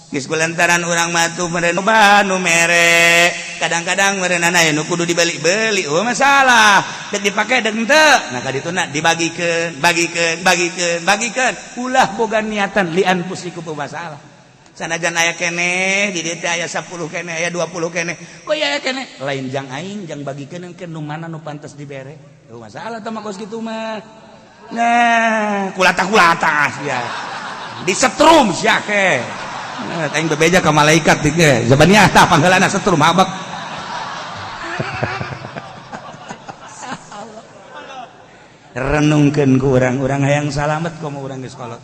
Geus kulantaran urang mah tuh meureun loba nu mere. Kadang-kadang meureunana aya nu kudu dibeli-beli. Oh masalah. Dek dipake dek henteu. Nah kadituna dibagikeun, bagikeun, bagikeun, bagikeun. Ulah boga niatan li anfusikum masalah. Sanajan aya keneh, di dieu teh aya 10 keneh, aya 20 keneh. Kok aya keneh? Lain jang aing, jang bagikeun ke nu mana nu pantas dibere. Oh, masalah teh mah kos kitu mah. Nah, kulata-kulata sia. Disetrum sia ke. Nah, aing bebeja ka malaikat ge. Zabaniah tah pangheulana setrum abak. Renungkeun ku urang-urang hayang salamet komo urang geus kolot.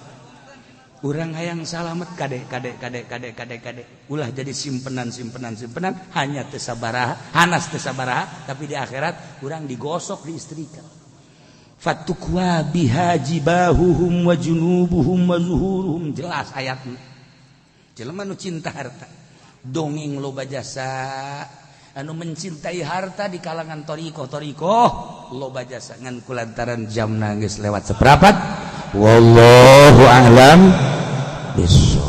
Urang hayang salamet kade kade kade kade kade kade. Ulah jadi simpenan simpenan simpenan hanya teu sabaraha, hanas teu sabaraha, tapi di akhirat urang digosok di istrika. Fatukwa biha jibahuhum wa junubuhum wa zuhuruhum, jelas ayatna. Jelema nu cinta harta, dongeng loba jasa, anu mencintai harta di kalangan toriko-toriko loba jasa ngan kulantaran jamna geus lewat seprapat. Wallahu a'lam bishawab.